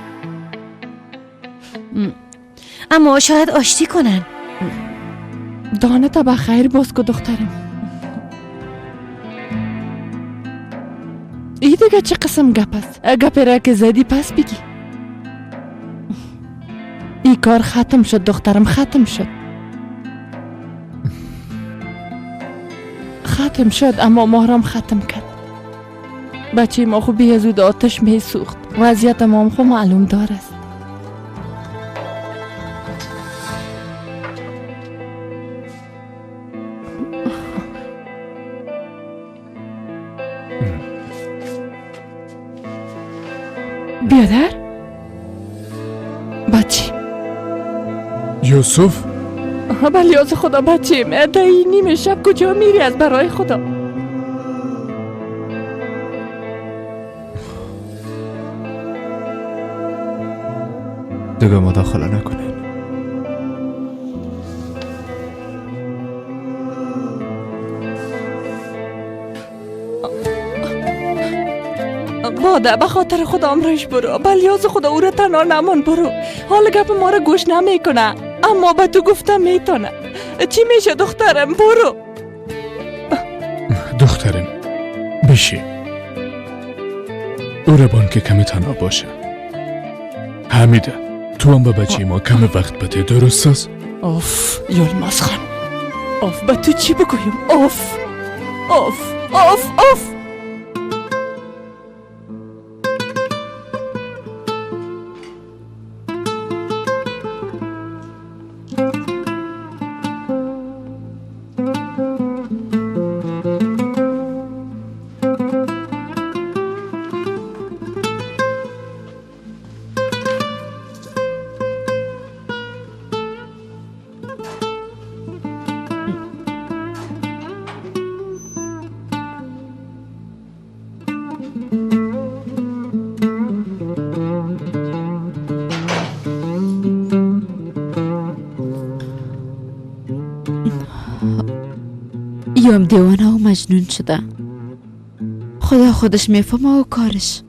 اما شاید آشتی کنن. دانه تا به خیر باز کو دخترم. ای دیگه چه قسم گپ است؟ گپ را که زدی پس بگی. ای کار ختم شد دخترم، ختم شد، ختم شد. اما مهرم ختم کرد. بچه ما خوب بی زود آتش می سوخت. وضعیت ما هم خوب معلوم دار است. بیادر بچه یوسف، بله از خدا بچه دایی نیمه شب کجا میری از برای خدا؟ دیگه مداخله نکنین. باده به خاطر خدا امرش برو، بلیاز خدا او را تنها نمان برو. حال گپ ما را گوش نمیکنه، اما به تو گفتم میتونه. چی میشه دخترم؟ برو دخترم بشی او را بان که کمی تنها باشه. حمیده تو هم به بچه ما کم وقت بده، درست است؟ اوف یلماز خان، اوف به تو چی بگویم؟ اوف اوف اوف اوف. یام دیوانه و مجنون شده. خدا خودش میفهمه و کارش.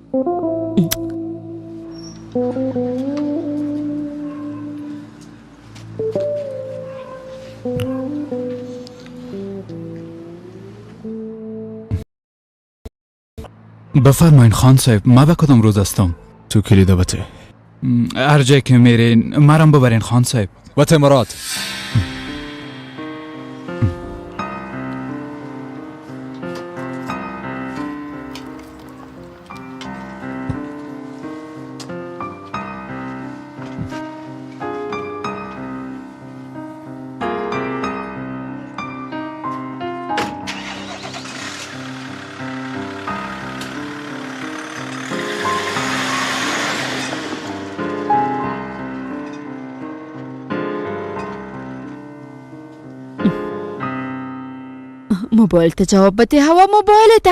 بفرمایین خان صاحب، ما به کدام روز هستم؟ تو کلید بته. هر جای که میرین مرم ببرین خان صاحب. بته مراد. موبایل ته جواب بده، هوا موبایل ته.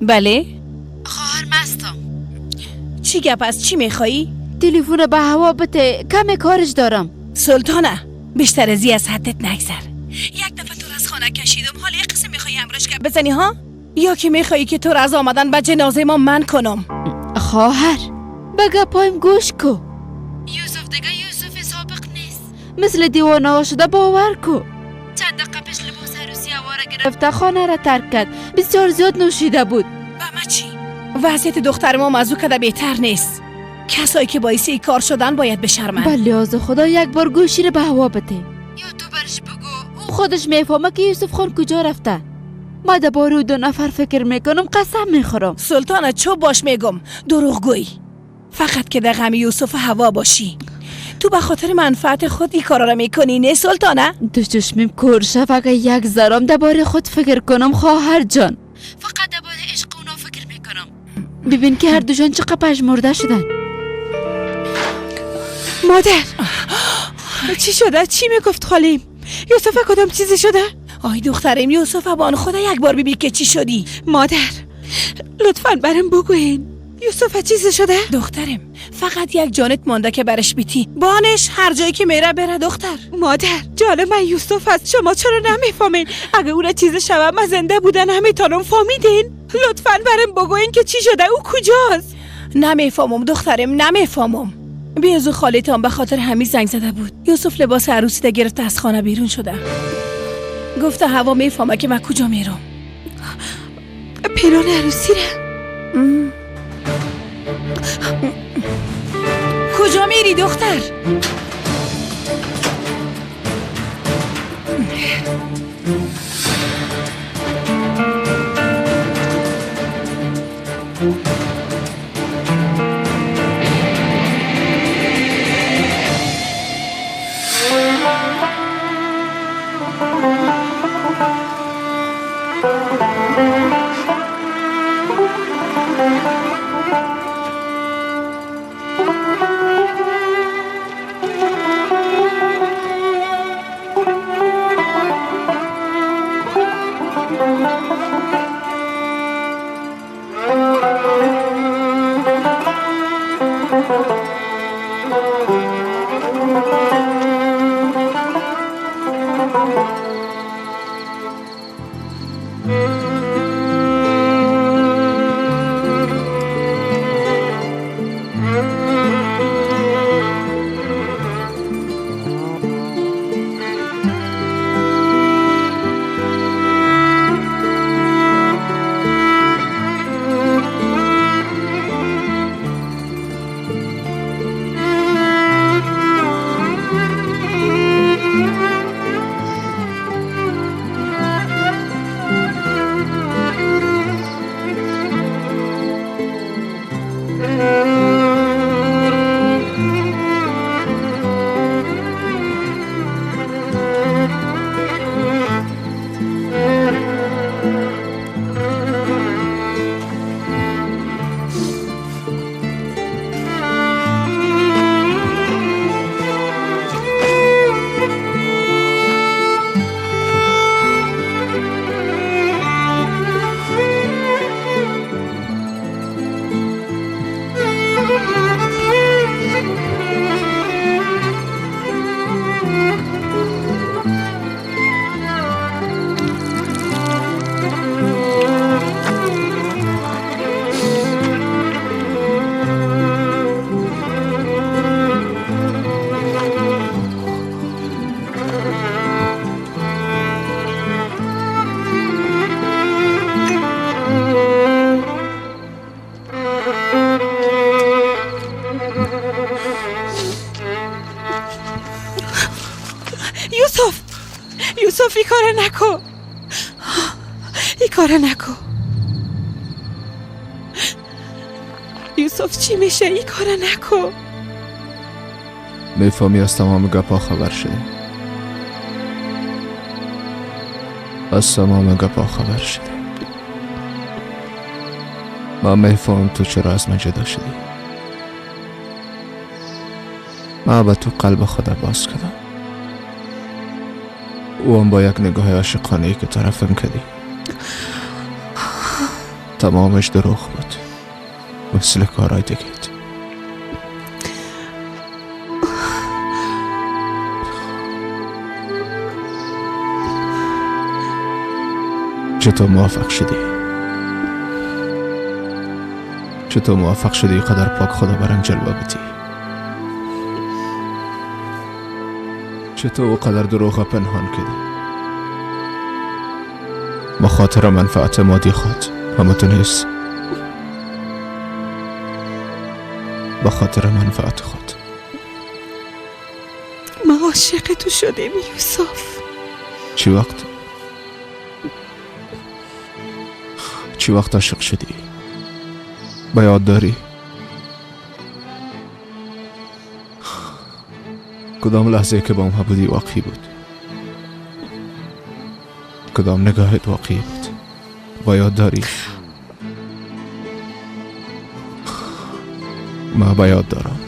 بله خواهر مستم. چی گپ از چی میخوایی؟ تلفن به هوا بده، کم کارش دارم. سلطانه بیشتر ازی از حدت نگذر. یک دفعه تو از خانه کشیدم، حالا یک قسم میخوایی امرش گپ بزنی ها؟ یا که میخوایی که تو از آمدن به جنازه ما من کنم؟ خواهر به گپایم گوش کو. یوسف دیگه یوسف سابق نیست، مثل دیوانه ها شده، باور کو. چند دقیقه پیش لباس عروسی هوا را گرفته خانه را ترک کرد. بسیار زیاد نوشیده بود. به ما چی؟ وضعیت دختر ما از او کده بهتر نیست. کسایی که باعث این کار شدن باید بشرمن. بله از خدا یک بار گوشی رو به هوا بده یا تو برش بگو، او خودش میفهمه که یوسف خان کجا رفته. ما درباره دو نفر فکر میکنم، قسم میخورم. سلطانه چوب باش میگم، دروغگویی. فقط که در غم یوسف هوا باشی. تو به خاطر منفعت خود این کارا را میکنی نه سلطانه؟ دو چشمیم کور شد اگه یک ذرام درباره خود فکر کنم خواهر جان. فقط درباره عشق اونا فکر میکنم. ببین که هر دوشان چقدر پژمرده شدن. مادر چی شده؟ چی میگفت خالیم؟ یوسف کدام چیزی شده؟ آی دخترم یوسف بان خدا یک بار ببین که چی شدی. مادر لطفاً برم بگوین یوسف چیزی شده؟ دخترم فقط یک جانت مانده که برش بیتی. بانش هر جایی که میره بره دختر. مادر جان من یوسف است، شما چرا نمیفهمین؟ اگه اون چیز شوه من زنده بودن نمیتونم. فهمیدین؟ لطفاً برم بگوین که چی شده، او کجاست؟ نمیفهمم دخترم، نمیفهمم. بیازو خالتان به خاطر همین زنگ زده بود. یوسف لباس عروسی ده گرفته از خانه بیرون شده. گفته هوا میفهمه که من کجا میرم. پیران عروسی را کجا میری دختر؟ یوسف این کار نکن، این کار نکن. یوسف چی میشه؟ این کار نکن. میفهمی از تمام گپا خبر شدی، از تمام گپا خبر شدی. من میفهمم تو چرا از من جدا شدی. من به تو قلب خود باز کردم، او هم با یک نگاه عاشقانه که طرفم کردی. تمامش دروغ بود، مثل کارای دیگه. چطور موفق شدی؟ چطور موفق شدی قدر پاک خدا برم جلوه بدی؟ چطور قدر دروغ پنهان کردی؟ مخاطر منفعت مادی خود اما تو نیست، به خاطر منفعت خود. ما عاشق تو شدیم یوسف. چی وقت؟ چی وقت عاشق شدی؟ به یاد داری؟ کدام لحظه که با ما بودی واقعی بود؟ کدام نگاهت واقعی بود؟ با یاد داری؟ ما با یاد دارم.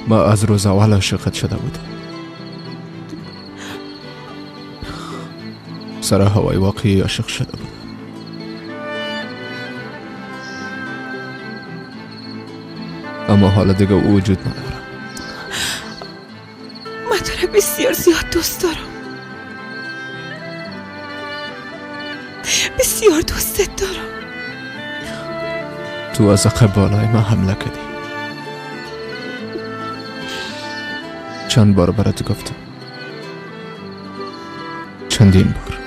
ما از روز اول عاشقت شده بودم. سر هوای واقعی عاشق شده بودم. اما حالا دیگه او وجود نداره. من تو را بسیار زیاد دوست دارم، بسیار دوستت دارم. تو از عقب بالای من حمله کردی. چند بار برات گفتم، چندین بار.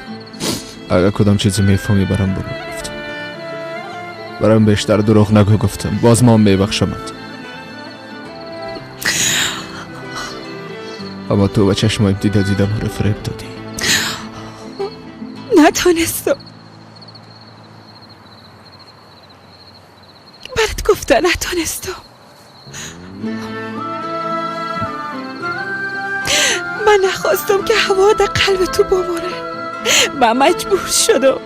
اگر کدام چیزی میفهمی برام بگو گفتم. برام بیشتر دروغ نگو گفتم. باز ما میبخشمت. اما تو با چشمایم دیده دیده ما رو فریب دادی. نتانستم. برات گفته نتانستم. من نخواستم که هوا در قلب تو بمونه. من مجبور شدم.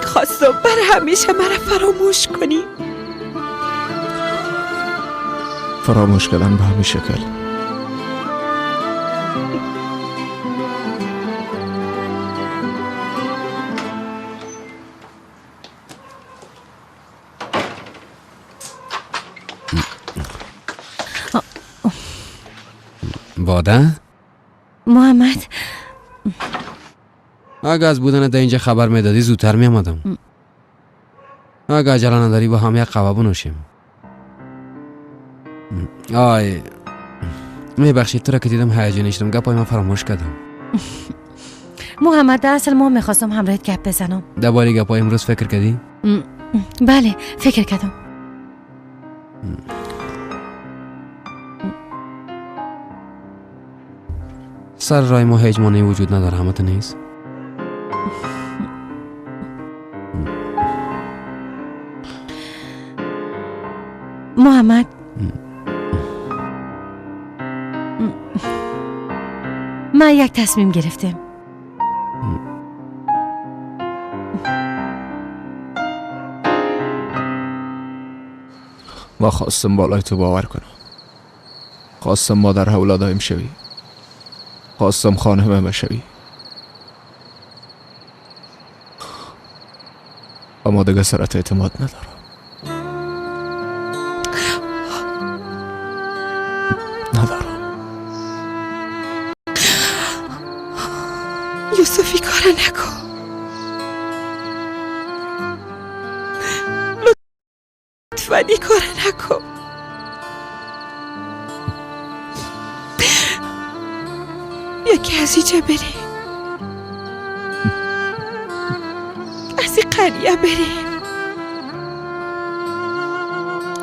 خواستم برای همیشه مرا فراموش کنی. فراموش کردن به همین شکل. باده؟ محمد، اگه از بودن در اینجا خبر میدادی زودتر میامدم. اگه عجله نداری با هم یک قهوه بنوشیم. آی میبخشید، تو را که دیدم هیجانی شدم، گپای من فراموش کردم. محمد، در اصل ما میخواستم همراهت گپ بزنم. درباره گپای امروز فکر کردی؟ بله فکر کردم. سر رای ما هیچ مانعی وجود نداره، همه تو نیست؟ محمد، من یک تصمیم گرفتم. ما خواستم بالای تو باور کنم. خواستم مادر اولادایم شوی. خواستم خانه من شوی. اما دیگه سرت اعتماد ندارم. ندارم. یوسفی کار نکن. لطفاً این کار نکن. یکی از اینجا بریم، از این قریه بریم.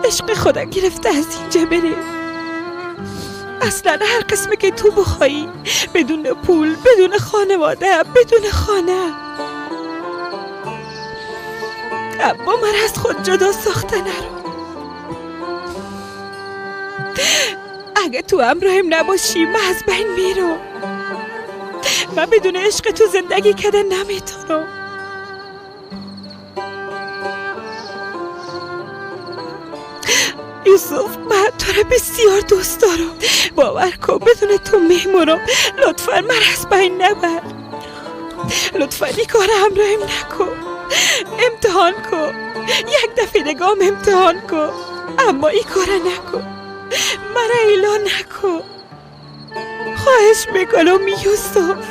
عشق خدا گرفته از اینجا بریم. اصلا هر قسمی که تو بخوایی، بدون پول، بدون خانواده، بدون خانه. اما من از خود جدا ساخته نرو. اگه تو همراهم نباشی من از بین میرم. من بدون عشق تو زندگی کردن نمیتونم. یوسف، من تو را بسیار دوست دارم. باور کن بدون تو میمونم. لطفا من از بین نبر. لطفا این کار همراهم نکن. امتحان کن، یک دفعه دیگه هم امتحان کن، اما این کار نکن. مرا اعلان نکن. خواهش میکنم یوسف.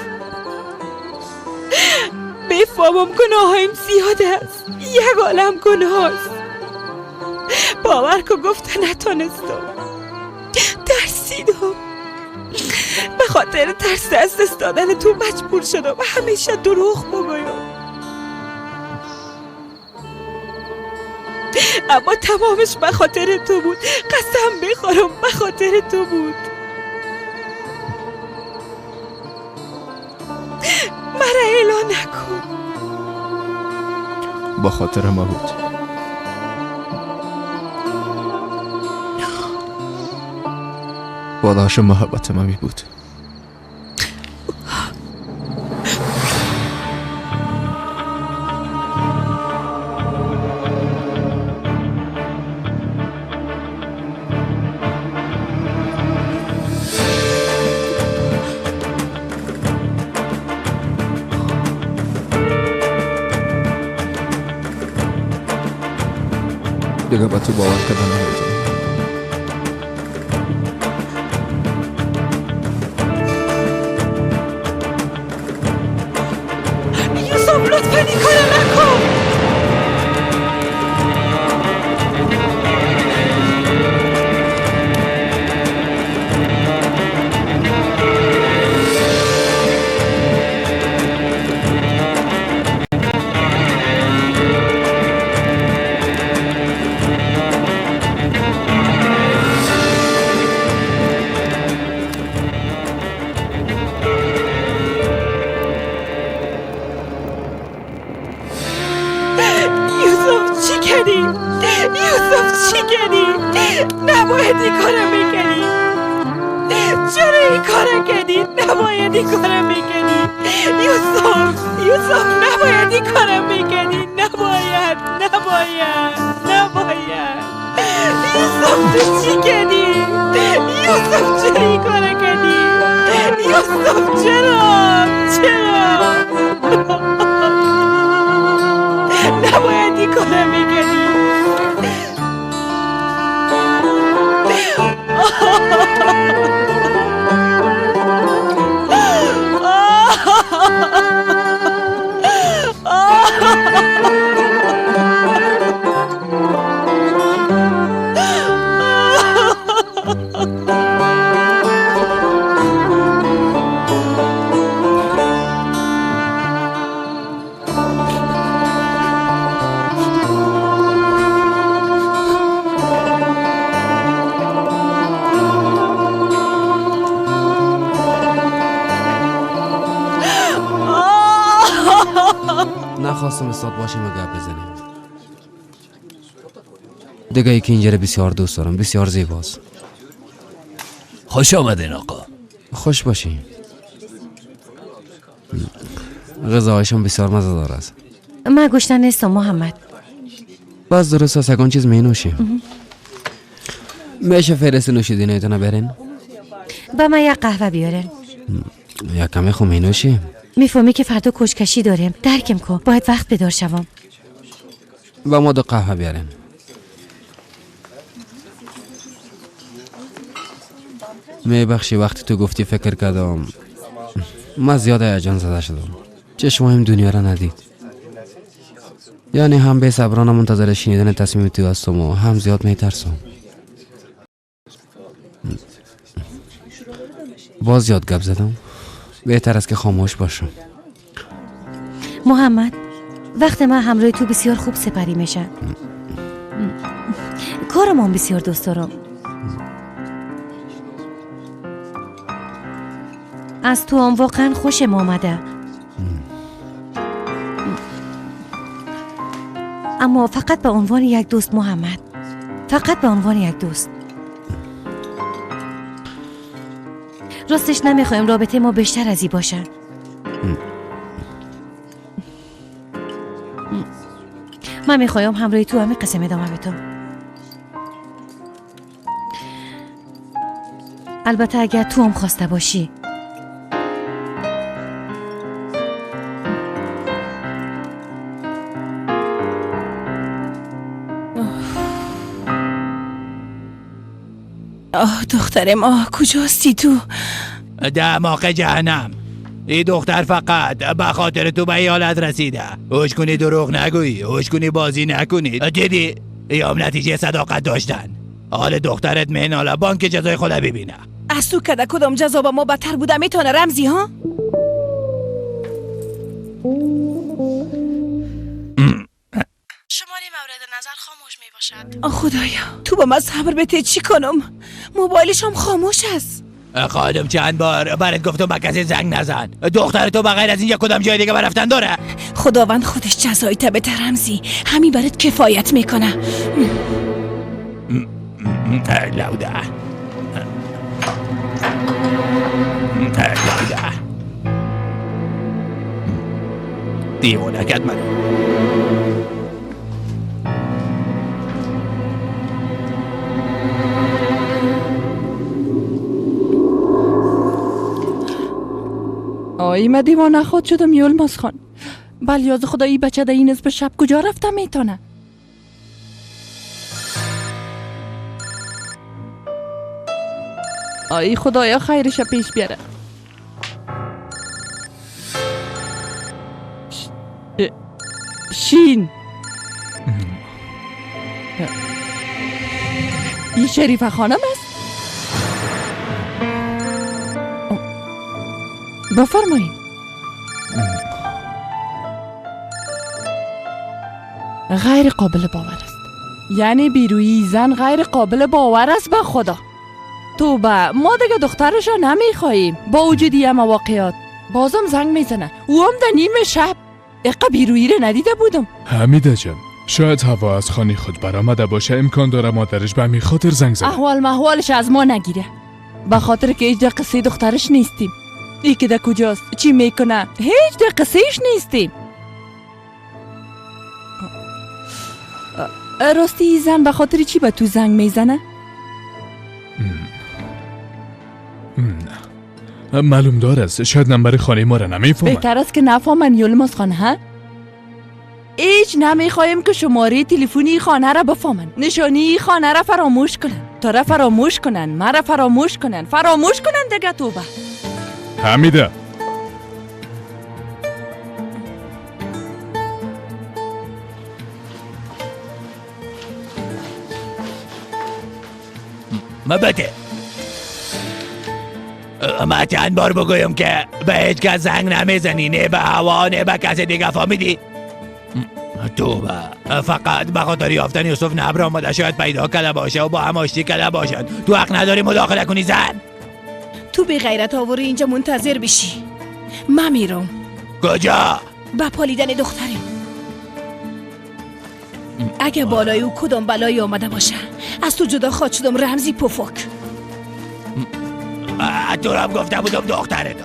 بفهمم گناهایم زیاد است، یک عالم گناه است. باور کن گفته نتانستم. ترسیدم. به خاطر ترس از دست دادن تو مجبور شدم همیشه دروغ بگویم. اما تمامش به خاطر تو بود. قسم میخورم به خاطر تو بود. مرا اعلان نکن. با خاطر ما بود. پاداش محبت من می بود. دیگه به تو باور کردن نمیتونم. یوسف لطفا این کارو نکن. یوسف چی کردی؟ نباید این کارو میکردی. چرا این کارو کردی؟ نباید این کارو میکردی. یوسف نباید این کارو میکردی. نباید نباید نباید. یوسف تو چی کردی؟ یوسف چرا این کارو کردی؟ یوسف چرا؟ چرا؟ نباید این کارو میکردی. نخواستم استاد باشیم و گپ بزنیم. دیگه یکی اینجا رو بسیار دوست دارم، بسیار زیباست. خوش آمدین آقا. خوش باشین. غذاهایشان بسیار مزه دار است. من گشنه نیستم محمد. باز درست است، یگان چیز می نوشیم. میشه فهرست نوشیدنیتان برین؟ با من یک قهوه بیارین. یک کمی خو می نوشیم. میفهمی که فردا کوچکشی داریم، درکم کن، باید وقت بیدار شوم. با ما 2 قهوه بیارین. میبخشی وقتی تو گفتی فکر کردم من زیاد هیجان زده شدم. چشمایم دنیا را ندید. یعنی هم بی صبرانه منتظر شنیدن تصمیم تو هستم و هم زیاد میترسم. باز زیاد گپ زدم. بهتر است که خاموش باشم. محمد، وقت من همراه تو بسیار خوب سپری میشه. کارم هم بسیار دوست دارم. از تو هم واقعا خوشم آمده. اما فقط به عنوان یک دوست محمد، فقط به عنوان یک دوست. راستش نمیخوایم رابطه ما بیشتر از این باشه. من میخوایم همراه تو همین قسم ادامه بدم. البته اگر تو هم خواسته باشی. آه دخترم، آه کجاستی تو؟ دماغ جهنم. این دختر فقط به خاطر تو به این حالت رسیده. هوش کنی دروغ نگویی، هوش کنی بازی نکنی. دیدی یا نتیجه صداقت داشتن. حال دخترت میناله، بانک جزای خود ببینه. از تو کده کدام جزا با ما بدتر بوده میتونه رمزی ها؟ شماره مورد نظر خاموش می باشد. آه خدایا، تو با من صبر بده، چی کنم؟ موبایلش هم خاموش است. خانم چند بار برات گفتم به کسی زنگ نزن. دختر تو بغیر از این یک کدام جای دیگه برفتن داره؟ خداوند خودش جزای تبه رمزی، همین برات کفایت میکنه. لوده لوده دیوونه کرد منو. آی من دیوانه خود شدم یلماز خان. بلیاز خدایی بچه در این نصف شب کجا رفته میتونه؟ آی خدایا خیرش پیش بیاره. شین این شریفه خانم است؟ بفرمایید. غیر قابل باور است. یعنی بیرویی زن غیر قابل باور است به خدا. توبه، ما دیگه دخترش را نمیخواییم. با وجود یه واقعیات بازم زنگ میزنه، او هم در نیم شب. اقا بیرویی را ندیده بودم. حمیده جان، شاید هوا از خانه خود برآمده باشه، امکان داره مادرش به همین خاطر زنگ زده. احوال محوالش از ما نگیره، به خاطر که هیچ در قصه دخترش نیستیم. ای که در کجاست، چی میکنه، هیچ در قصهش نیستیم. راستی ای زن به خاطر چی به تو زنگ میزنه؟ معلوم دار است، شاید نمبر خانه ما را نمیفهمد. بهتر است که نفهمن یلماز خانه ها؟ هیچ نمیخوایم که شماره تلفنی خانه را بفهمن، نشانی خانه را فراموش کنن، تا را فراموش کنن، مرا فراموش کنن، فراموش کنن دیگه. توبه. حمیده مبته، ما چند بار بگویم که به هیچ کس زنگ نمیزنی، نه به هوا نه به کس دیگه، فهمیدی؟ توبه، فقط به خاطر یافتن یوسف نبر آمده، شاید پیدا کرده باشه و با هم آشتی کرده باشند. تو حق نداری مداخله کنی زن. تو بی غیرت آوری اینجا منتظر بشی. من میرم. کجا؟ به پالیدن دخترم. اگه بالای او کدام بلایی آمده باشه از تو جدا خواهد شدم رمزی پفک. تو را هم گفته بودم دخترت.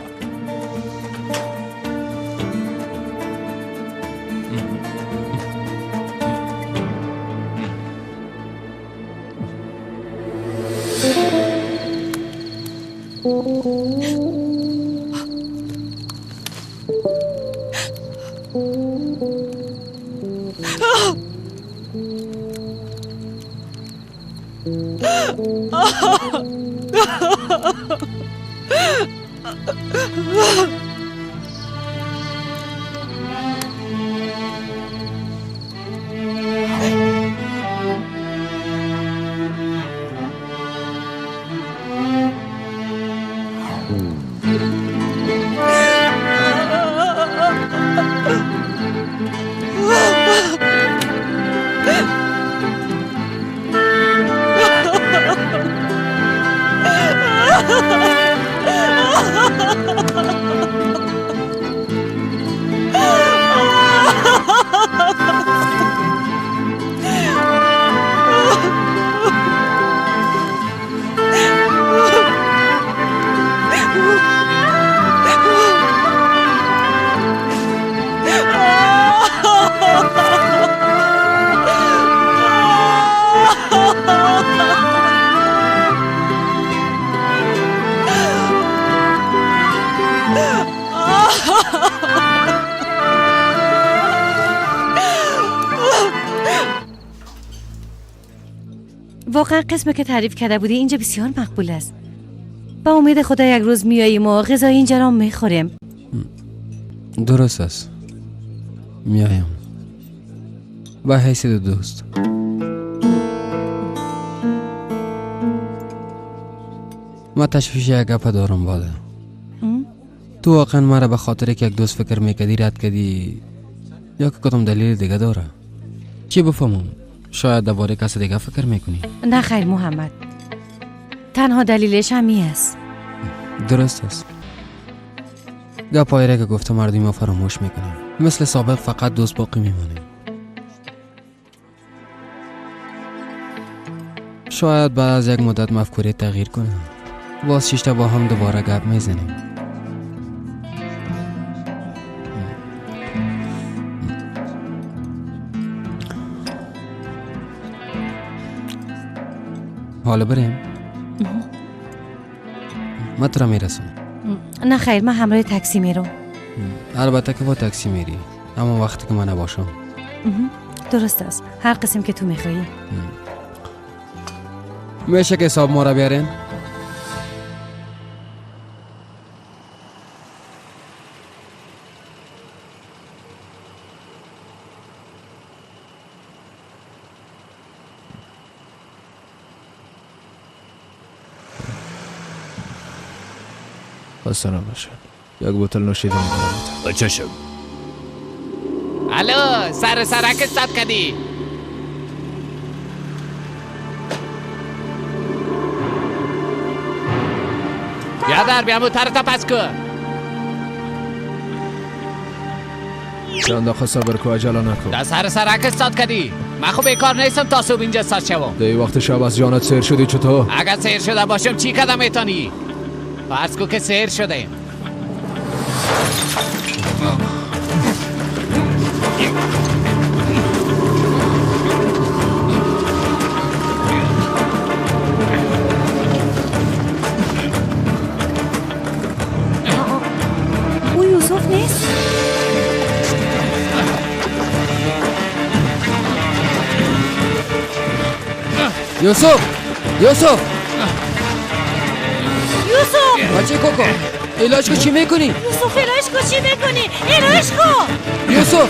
واقعا قسمه که تعریف کرده بودی اینجا بسیار مقبول است. با امید خدا یک روز میاییم و غذای اینجا را میخوریم. درست است، میایم با حیث دوست. ما تشویش یک گپ دارم باده. تو واقعا مرا به خاطر که یک دوست فکر میکردی رد کردی یا که کدام دلیل دیگه داره؟ چی بفهمم؟ شاید درباره کس دیگه فکر میکنی. نه خیر محمد، تنها دلیلش همی است. درست است. گپایی را که گفته مردم ما فراموش میکنیم، مثل سابق فقط دوست باقی میمانیم. شاید بعد از یک مدت مفکوره تغییر کنه، باز شیشتا با هم دوباره گپ میزنیم. حالا بریم؟ من تو را میرسم. نه خیر، من همراه تاکسی میرم. البته که با تاکسی میری، اما وقتی که من نباشم. درست است، هر قسم که تو میخوایی. میشه که حساب ما را بیارین؟ خسته نباشین. یک بوتل نوشیدنی برام. چشم. الو، سر سرک استاد کدی. بیادر بیامو تر تا پس کو. چند دقیقه صبر کو، عجله نکن. در سر سرک استاد کدی. من خب بیکار نیستم تا صبح اینجا استاد شوم. دی وقت شب از جانت سیر شدی چطور؟ اگر سیر شده باشم چی کدام میتونی؟ فرض کو که سیر شده. او یوسف نیست؟ یوسف، یوسف، یوسف. بچه کوکو، علاج کو چی میکنی؟ یوسف علاج کو چی میکنی؟ علاج کو. یوسف،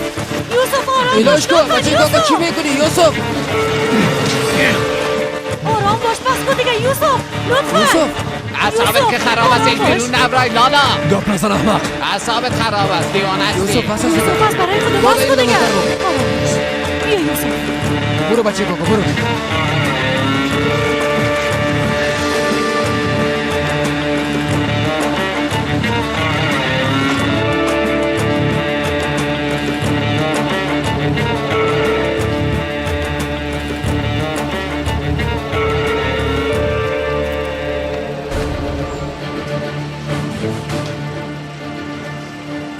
یوسف آرام باش. علاج کو. بچه کوکو چی میکنی؟ یوسف آرام باش، بس کن دیگه یوسف، لطفا. یوسف اعصابت که خراب است، این بیرون نبرای لالا. گپ نزن احمق. اعصابت خراب است، دیوانه هستی. یوسف پس از یوسف بس برای خدا بس کن دیگه. بیا یوسف. برو بچه کوکو برو.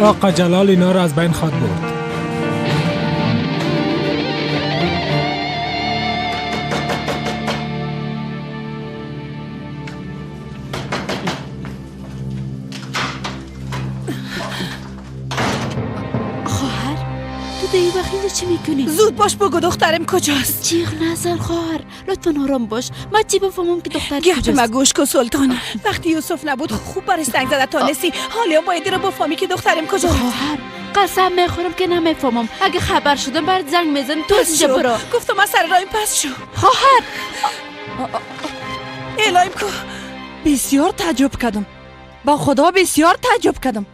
آقا جلال اینا را از بین خواهد برد. خواهر تو در این وقت اینجا چی میکنی؟ زود باش بگو دخترم کجاست. جیغ نزن خواهر، لطفا آرام باش. من چی بفهمم که دختر گپ کجاست؟ ما گوش کن سلطانه. وقتی یوسف نبود خوب برش زنگ زده تانستی. حالا باید رو بفهمی که دخترم کجاست. خواهر قسم میخورم که نمیفهمم. اگه خبر شدم برات زنگ میزنم. تو از اینجا برو. گفتم از سر رایم پس شو. خواهر الهیم کو. بسیار تعجب کردم، با خدا بسیار تعجب کردم.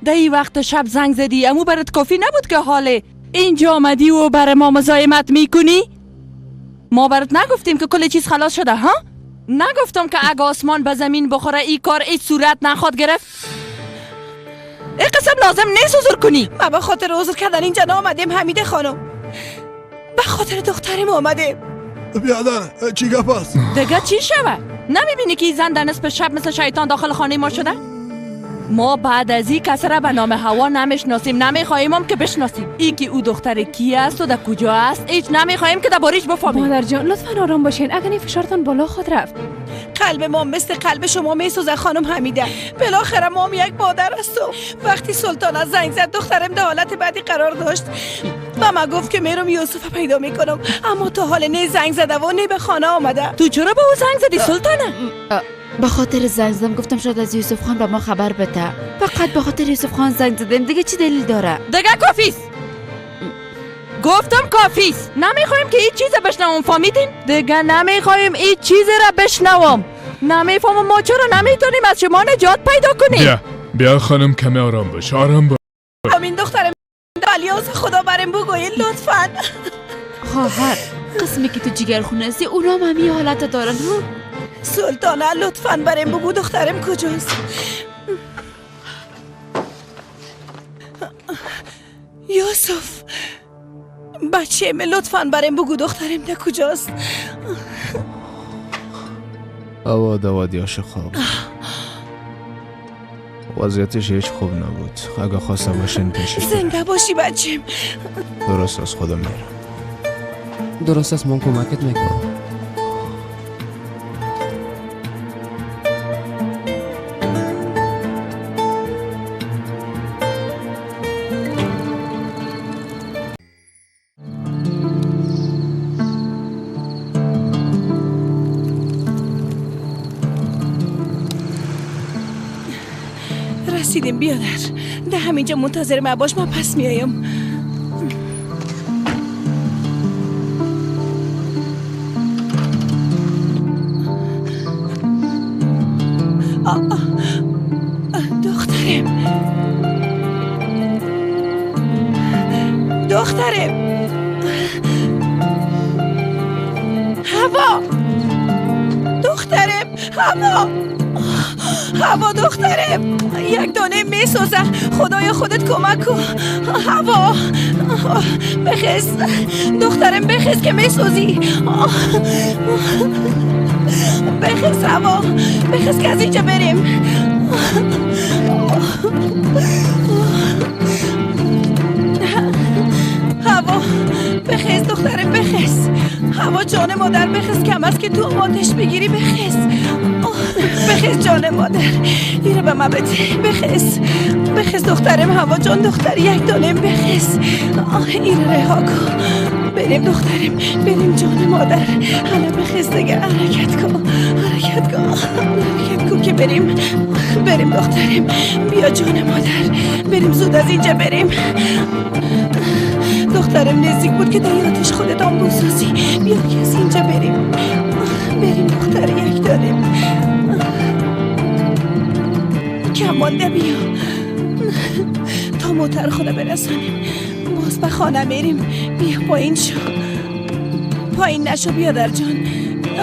در این وقت شب زنگ زدی، امو برات کافی نبود که حاله اینجا آمدی و بر ما مزاحمت میکنی؟ ما برات نگفتیم که کل چیز خلاص شده ها؟ نگفتم که اگه آسمان به زمین بخوره این کار هیچ صورت نخواد گرفت؟ این قسم لازم نیست حضور کنی. ما به خاطر حضور کردن اینجا نآمدیم حمیده خانم، به خاطر دخترم آمدیم. بیادر چی گپ است؟ دیگه چی شوه؟ نمیبینی که این زن در نصف شب مثل شیطان داخل خانه ما شده؟ ما بعد از این کس را به نام هوا نمیشناسیم، نمیخواهیم هم که بشناسیم. ای که او دختر کی است و در کجا است هیچ نمیخواهیم که درباره‌اش بفهمیم. مادر جان لطفا آرام باشین، اگر این فشارتان بالا خود رفت. قلب ما مثل قلب شما میسوزه خانم حمیده. بالاخره ما هم یک مادر هستم. وقتی سلطان از زنگ زد دخترم در حالت بدی قرار داشت و ما گفت که میرم یوسف پیدا میکنم، اما تا حال نه زنگ زده و نه به خانه آمده. تو چرا به او زنگ زدی سلطانه؟ به خاطر زنگ زدم، گفتم شاید از یوسف خان به ما خبر بده. فقط به خاطر یوسف خان زنگ زدم، دیگه چی دلیل داره؟ دیگه کافیست. گفتم کافیست. نمیخوایم که هیچ چیز بشنوم، فهمیدین؟ دیگه نمیخوایم هیچ چیز را بشنوم. نمیفهمم ما چرا نمیتونیم از شما نجات پیدا کنیم. بیا خانم کمی آرام باش، آرام باش. همین دخترم الیاس خدا برم بگوین لطفاً. خواهر قسمی که تو جگر خونه هستی اونا هم همین حالت دارن. سلطانه لطفاً برم بگو دخترم کجاست. یوسف بچه من لطفاً برم بگو دخترم ده کجاست. هوا دوادیاش خواب وضعیتش هیچ خوب نبود. اگه خواسته باشین پیشش زنده باشی بچیم. درست از خودم میرم. درست است، من کمکت میکنم. رسیدیم بیادر، ده همینجا منتظر من باش، من پس میایم. دخترم، هوا، دخترم، هوا، هوا دخترم، یک دانه میسوزه. خدای خودت کمک کن. هوا بخیز دخترم، بخیز که میسوزی. بخیز هوا، بخیز که از اینجا بریم. هوا بخیز دخترم، بخیز. هوا جان مادر بخیز، کم است که تو آتش بگیری. بخیز، بخیز جان مادر، ایره به من بده. بخیز، بخیز دخترم. هوا جان دختر، یک دانم بخیز. ایره رها کن، بریم دخترم، بریم جان مادر. حالا بخیز دیگه، حرکت کن، حرکت کن، حرکت کن که بریم. بریم دخترم، بیا جان مادر، بریم زود از اینجا بریم. دخترم نزدیک بود که در آتش خودت هم بسوزی. بیا که از اینجا بریم، بریم دختر، یک داریم کم مانده. بیا تا موتر خونه برسانیم، باز به خانه میریم. بیا پایین شو، پایین نشو بیا در جان،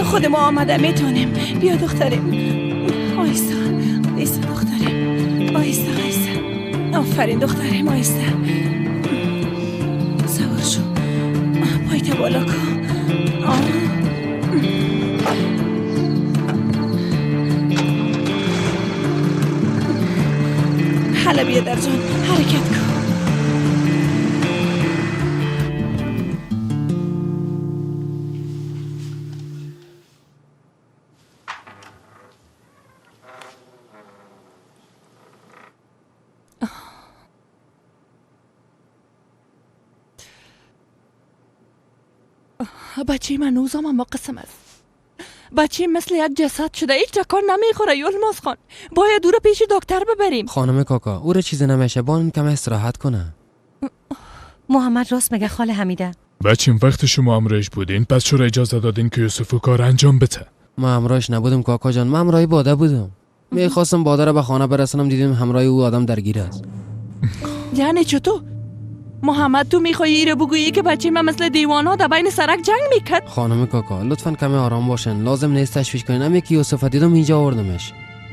خود ما آمده میتونیم. بیا دخترم، آیستا آیستا دخترم، آیستا آیستا. آفرین دخترم، آیستا سوار شو، پایت بالا کن. حالا بیا در جان، حرکت کن. بچه من نوزام اما قسم است. بچه مثل یک جسد شده، هیچ تکان نمیخوره. یلماز خان باید او را پیش دکتر ببریم. خانم کاکا او را چیزی نمیشه، با کم استراحت کنه. محمد راست میگه خاله حمیده. بچیم وقت شما امرش بودین، پس چرا اجازه دادین که یوسف کار انجام بده؟ من همراهش نبودم کاکا جان، من همراه باده بودم. میخواستم باده را به خانه برسانم، دیدیم همراه او آدم درگیر است. یعنی چطور؟ محمد تو میخوایی ایره بگویی که بچه من مثل دیوانه در بین سرک جنگ میکرد؟ خانم کاکا لطفا کمی آرام باشن، لازم نیست تشویش کنین. همین که یوسف دیدم اینجا آوردمش.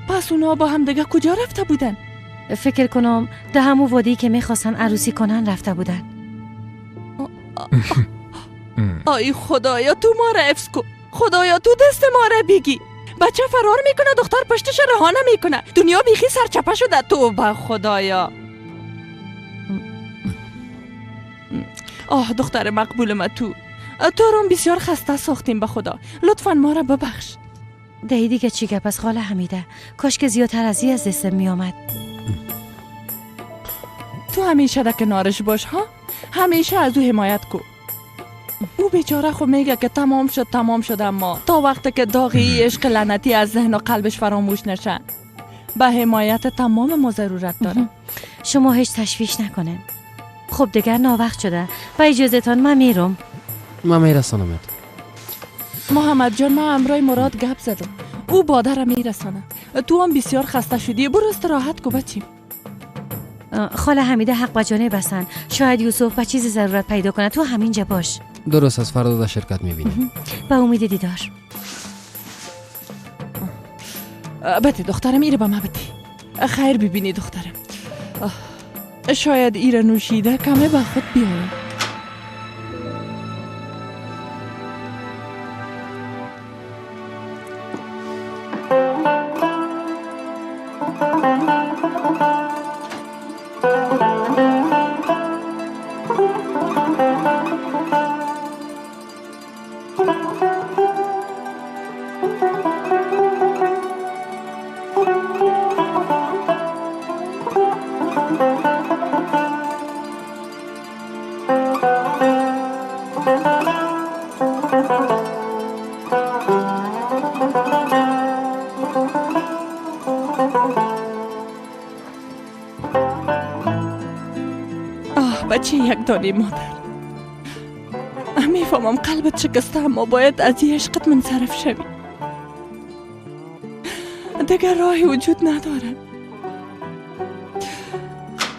پس اونا با هم دیگه کجا رفته بودن؟ فکر کنم ده همو وادی که میخواستن عروسی کنن رفته بودن. آی خدایا تو ما را حفظ کن، خدایا تو دست ما را بگی. بچه فرار میکنه، دختر پشتش رها نمیکنه، دنیا بیخی سرچپه شده. توبه خدایا. آه دختر مقبول ما، تو رو بسیار خسته ساختیم به خدا، لطفا ما را ببخش. دهی دیگه چی گپ از خاله حمیده، کاش که زیادتر از این از دستم میآمد. تو همیشه در کنارش باش ها، همیشه از او حمایت کو. او بیچاره خو میگه که تمام شد تمام شد، اما تا وقتی که داغی عشق لعنتی از ذهن و قلبش فراموش نشه به حمایت تمام ما ضرورت داره. شما هیچ تشویش نکنین. خب دیگر ناوقت شده، با اجازهتان من میرم. من میرسانمت. محمد جان من امرای مراد گپ زدم، او باده را میرسانه. تو هم بسیار خسته شدی، برو استراحت کو بچیم. خاله حمیده حق به جانب هستن، شاید یوسف به چیزی ضرورت پیدا کنه. تو همینجا باش. درست از فردا در شرکت میبینیم. به امید دیدار. بده دخترم، ایره به من بده. خیر ببینی دخترم. شاید ایره نوشیده کمه به خود بیاید. بچه یک دانه مادر، میفهمم قلبت شکسته، اما باید از این عشقت منصرف شوی. دیگر راهی وجود نداره.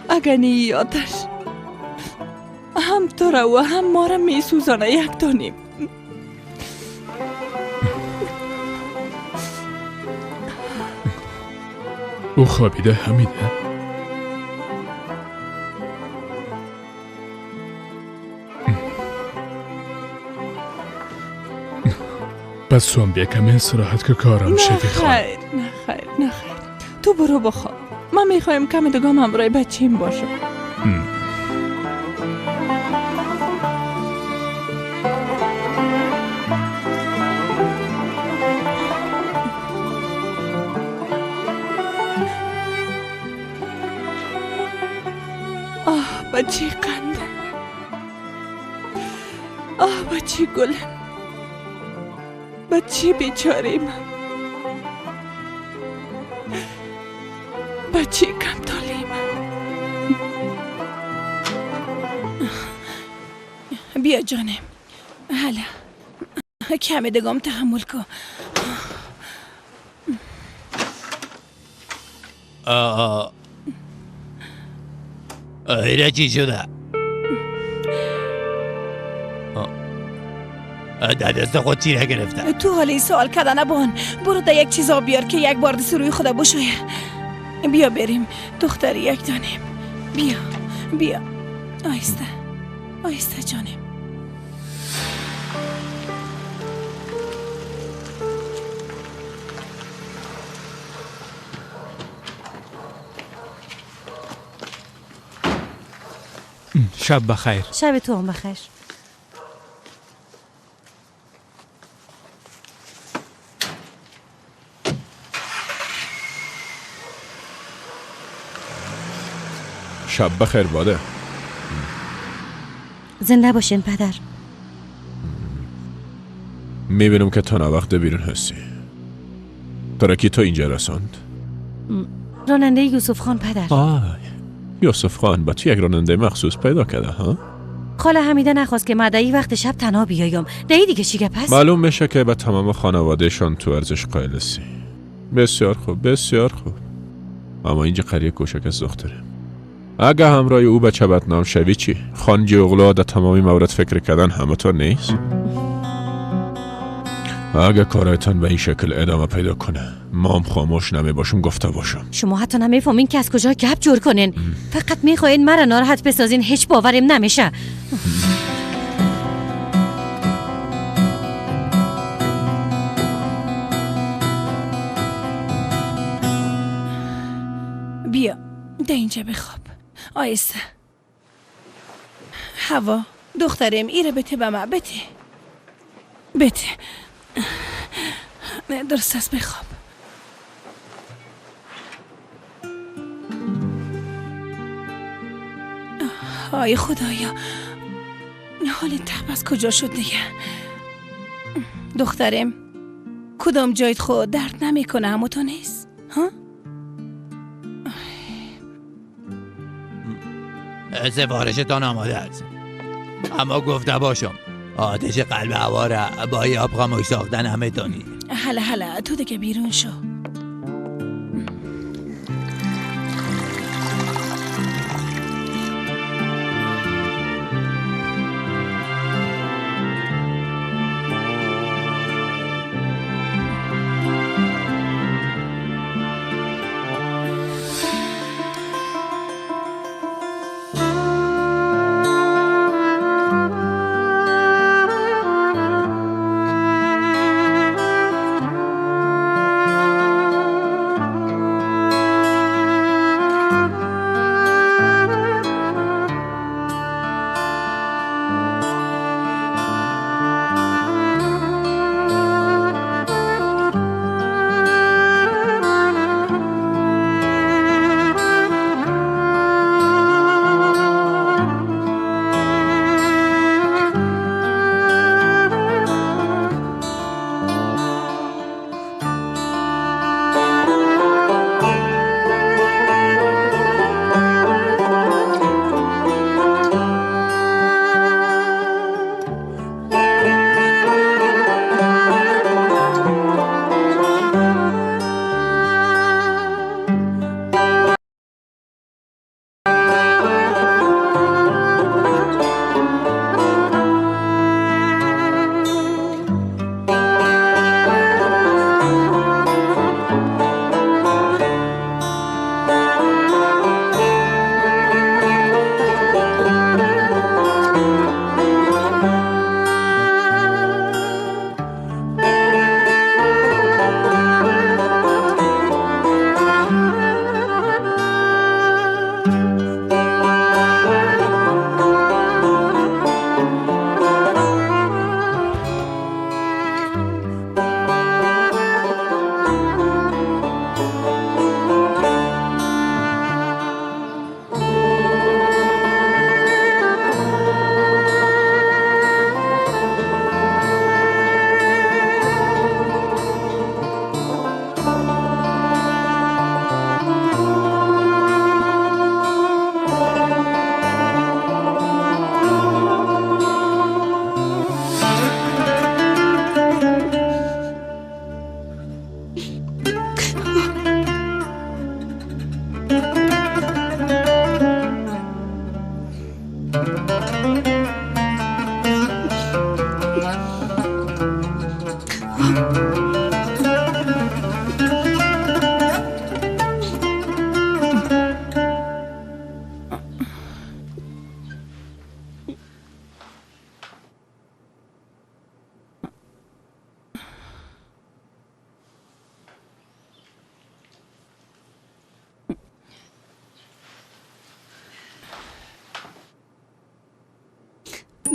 اگر نی آتش هم تو را و هم ما را میسوزانه یک دانیم. او خوابیده حمیده؟ پس تو هم بیا کمی استراحت که کارم شفیق خانم. نه خیر نه خیر نه خیر، تو برو بخواب، من میخوایم کم دگام همراه بچیم باشم. آه بچه قنده، آه بچه گلم، بچه بیچاره من، بچه کم طالعی من. بیا جانم، هلا کمی دگام تحمل کن. ایره چی شده؟ در دست خود چی را گرفته؟ تو حالی سوال کردن بان، برو در یک چیز آب بیار که یک بار دست روی خدا بشویه. بیا بریم دختر یک دانیم. بیا بیا، آهسته آهسته جانم. شب بخیر. شب تو هم بخیر. شب بخیر باده. زنده باشین پدر. میبینم که تا وقت بیرون هستی. ترا کی تو اینجا رساند؟ راننده یوسف خان پدر. آی یوسف خان با تو یک راننده مخصوص پیدا کرده ها؟ خاله حمیده نخواست که مدعی وقت شب تنها بیایم. دهی دیگه چی گپ است؟ معلوم میشه که به تمام خانوادهشان تو ارزش قائل هستی. بسیار خوب بسیار خوب. اما اینجا قریه کوچک از دختره. اگه همراه او بچه بدنام شوی چی؟ خانجی اغلا در تمامی مورد فکر کردن همه تو نیست؟ اگه کارایتان به این شکل ادامه پیدا کنه ما هم خاموش نمی باشم گفته باشم. شما حتی نمیفهمین که از کجا گپ جور کنین. فقط میخواین مرا ناراحت بسازین. هیچ باورم نمیشه. بیا ده اینجا بخواب. آیسته هوا دخترم ایره بته به من، بته بته. درست است بخواب. آی خدایا، حال این تب از کجا شد دیگه؟ دخترم کدام جایت خود درد نمیکنه؟ همو تو نیست ها؟ سفارشتان آماده است، اما گفته باشم آتش قلب هوا را با آب خاموش ساختن همه تانی. هلا هلا تو دیگه بیرون شو.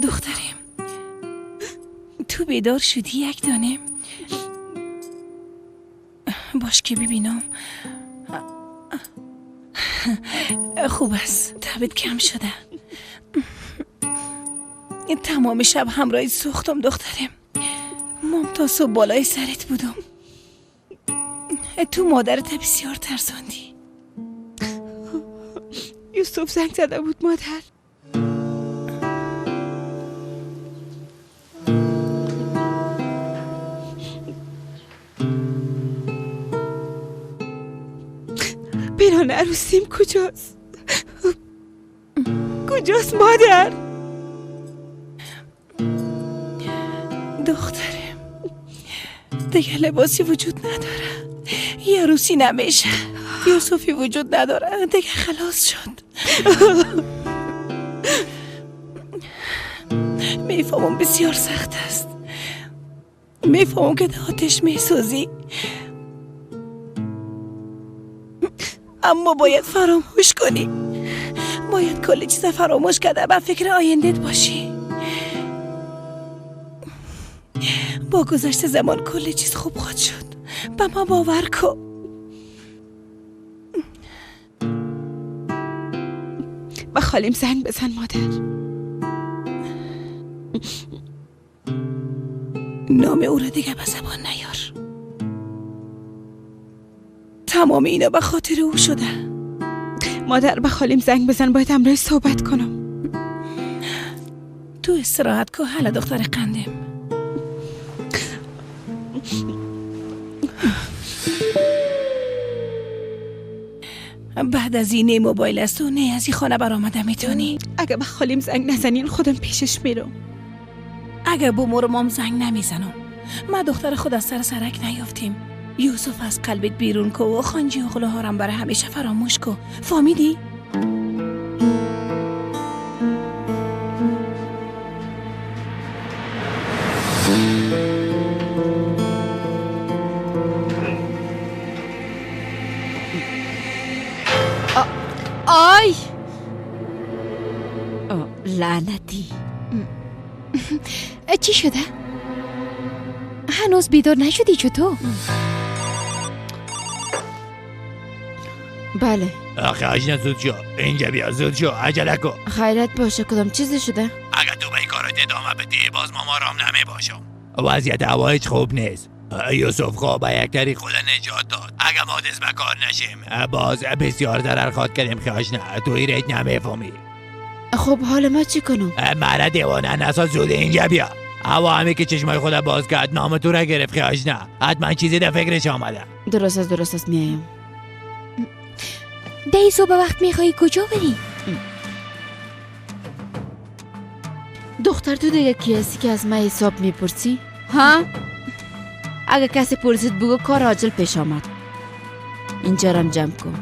دخترم تو بیدار شدی یک دانه؟ باش که ببینم. خوب است، تبت کم شده. تمام شب همراهی سوختم دخترم. مام تا صبح بالای سرت بودم. تو مادرت بسیار ترساندی. یوسف زنگ زده بود مادر. پیران عروسیم کجاست؟ کجاست مادر؟ دخترم دیگه لباسی وجود نداره، یه عروسی نمیشه، یوسفی وجود نداره، دیگه خلاص شد. میفهمم بسیار سخت است، میفهمم که آتش میسوزی، اما باید فراموش کنی. باید کل چیز فراموش کرده و فکر آیندهت باشی. با گذشت زمان کل چیز خوب خواهد شد. به ما باور کن. به خالیم زنگ بزن مادر. نام او را دیگه به زبان نیار. تمام اینا به خاطر او شده. مادر به خالیم زنگ بزن، باید همراه صحبت کنم. تو استراحت کن حالا دختر قندم. بعد از این موبایل است و نه از این خانه برآمده میتونی. اگه به خالیم زنگ نزنین خودم پیشش میرم. اگه بمرم زنگ نمیزنم. ما دختر خود از سر سرک نیافتیم. یوسف از قلبت بیرون کو و خانجی و غلوهارم برای همیشه فراموش کو. فهمیدی؟ آی لعنتی. چی شده؟ هنوز بیدار نشدی چطور؟ بله. آخه آجنا زود شو، اینجا بیا، زود شو، عجله کن. خیرت باشه، کدام چیزی شده؟ اگه تو به این کارات ادامه بدی باز ما آرام نمی باشم. وضعیت هوا هیچ خوب نیست. یوسف خواب به یک طریق خود نجات داد. اگه ما دست به کار نشیم باز بسیار ضرر خواد کردیم. خیاش نه تو ایرج نمیفهمی. خب حال ما چی کنم؟ مرا دیوانه نساز، زود اینجا بیا. هوا همی که چشمای خود باز کرد نام تو را گرفت. خیاش نه حتما چیزی در فکرش آمده. درست است، درست است، میایم. دی صبح وقت میخوایی کجا بری؟ دختر تو دیگه کی هستی که از من حساب میپرسی؟ ها؟ اگه کسی پرسید بگو کار عاجل پیش آمد. اینجا رم جمع کن.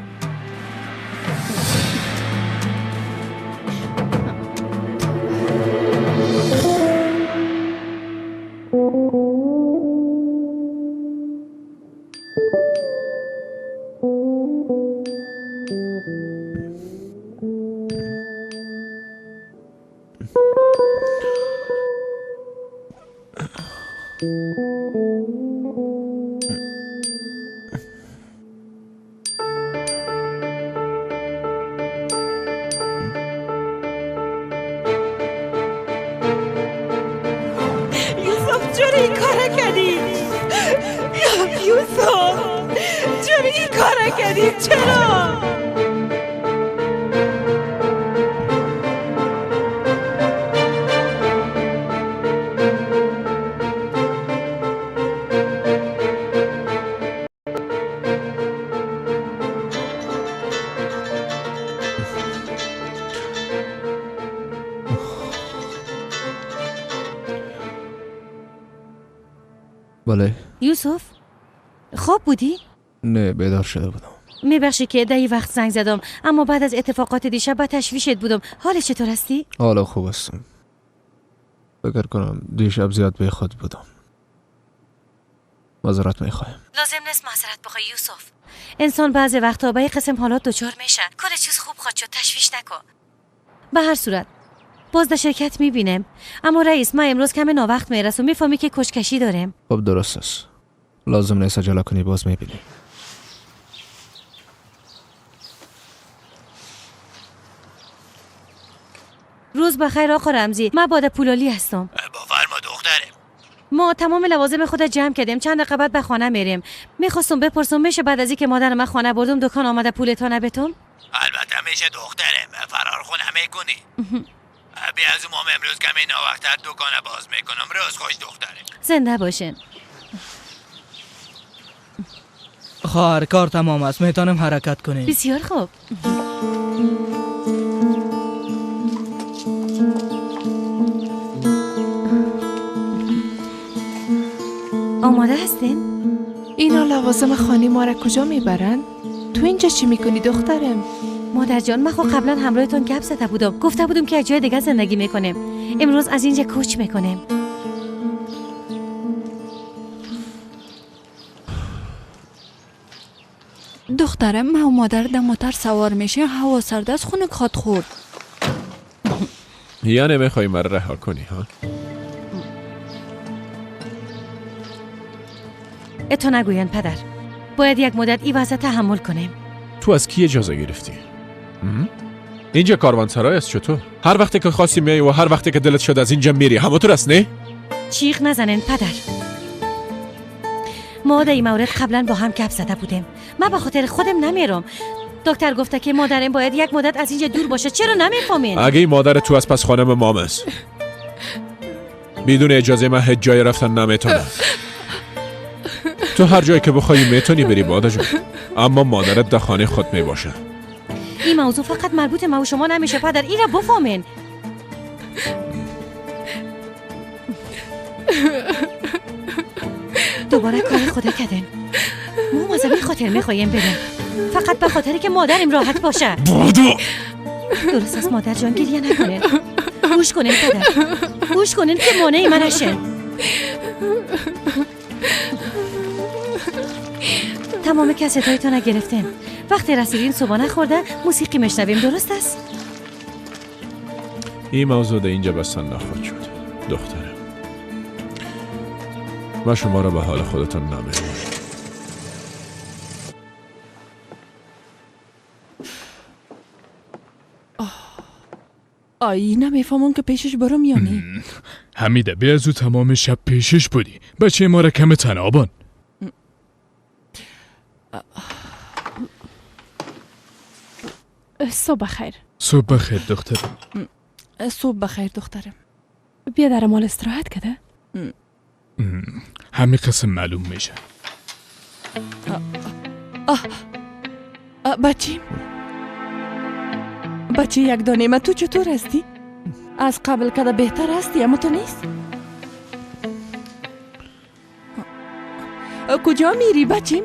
بله. یوسف خواب بودی؟ نه، بیدار شده بودم. میبخشی که در وقت زنگ زدم، اما بعد از اتفاقات دیشب با تشویشت بودم. حال چطور هستی؟ حالا خوب هستم. فکر کنم دیشب زیاد بی خود بودم. معذرت میخوایم. لازم نیست معذرت بخوای یوسف. انسان بعضی وقتا به قسم حالات دچار میشه. کل چیز خوب خواهد شد، تشویش نکن. به هر صورت باز در شرکت میبینم. اما رئیس، من امروز کم ناوقت میرسم. میفهمی که کشکشی دارم. خب درست است. لازم نیست عجله کنی، باز میبینی. روز بخیر آقا رمزی، من باد پولالی هستم. بفرما دخترم. ما تمام لوازم خود جمع کردیم، چند دقیقه بعد به خانه میریم. میخواستم بپرسم میشه بعد از اینکه مادر من خانه بردم دکان آمده پولتان بتون؟ البته میشه دخترم، فرار خونه میکنی. بی از ما امروز کمی ناوقت‌تر دکان باز میکنم. روز خوش دخترم. زنده باشین. خواهر کار تمام است، میتونم حرکت کنیم. بسیار خوب. آماده هستین؟ اینا لوازم خانه ما را کجا میبرن؟ تو اینجا چی میکنی دخترم؟ مادر جان، من خب قبلا همراهتون گپ زده بودم. گفته بودم که از جای دیگه زندگی میکنیم. امروز از اینجا کوچ میکنیم. دخترم، من و مادر در موتر سوار میشیم، هوا سرد است، خنک خواد خورد. یعنی میخوای مرا رها کنی ها؟ اتو نگوین پدر، باید یک مدت این وضع تحمل کنیم. تو از کی اجازه گرفتی؟ اینجا کاروانسرای است چطور؟ هر وقتی که خواستی میای و هر وقتی که دلت شد از اینجا میری. همونطور است نه؟ چیغ نزنین پدر. ما در این مورد قبلا با هم گپ زده بودیم. من به خاطر خودم نمیرم. دکتر گفته که مادرم باید یک مدت از اینجا دور باشه. چرا نمیفهمین؟ اگه این مادر تو از پس خانم مام است، بدون اجازه من هیچ جای رفتن نمیتونم. تو هر جایی که بخوای میتونی بری مادر جان، اما مادرت در خانه خود میباشه. این موضوع فقط مربوط ما و شما نمیشه پدر، این را بفهمین. دوباره کار خدا کردن. ما از این خاطر میخوایم بریم، فقط به خاطری که مادرم راحت باشه. بودو درست است مادر جان، گریه نکنین. گوش کنین پدر، گوش کنین که مانع من نشه. تمام کست‌هایتان را گرفتیم. وقتی رسیدیم صبحانه خورده موسیقی میشنویم، درست است؟ این موضوع در اینجا بسن نخواهد شد دخترم. من شما را به حال خودتان نمی‌مانم. آی نمیفهمم که پیشش برم یا نه. حمیده بیا زود، تمام شب پیشش بودی. بچه ما را کم تنابان. صبح بخیر. صبح بخیر دخترم. صبح بخیر دخترم. بیا در مال استراحت کده. همین قسم معلوم میشه. بچیم بچه یک دانه ما، تو چطور هستی؟ از قبل کده بهتر هستی، اما تو نیست. کجا میری بچیم؟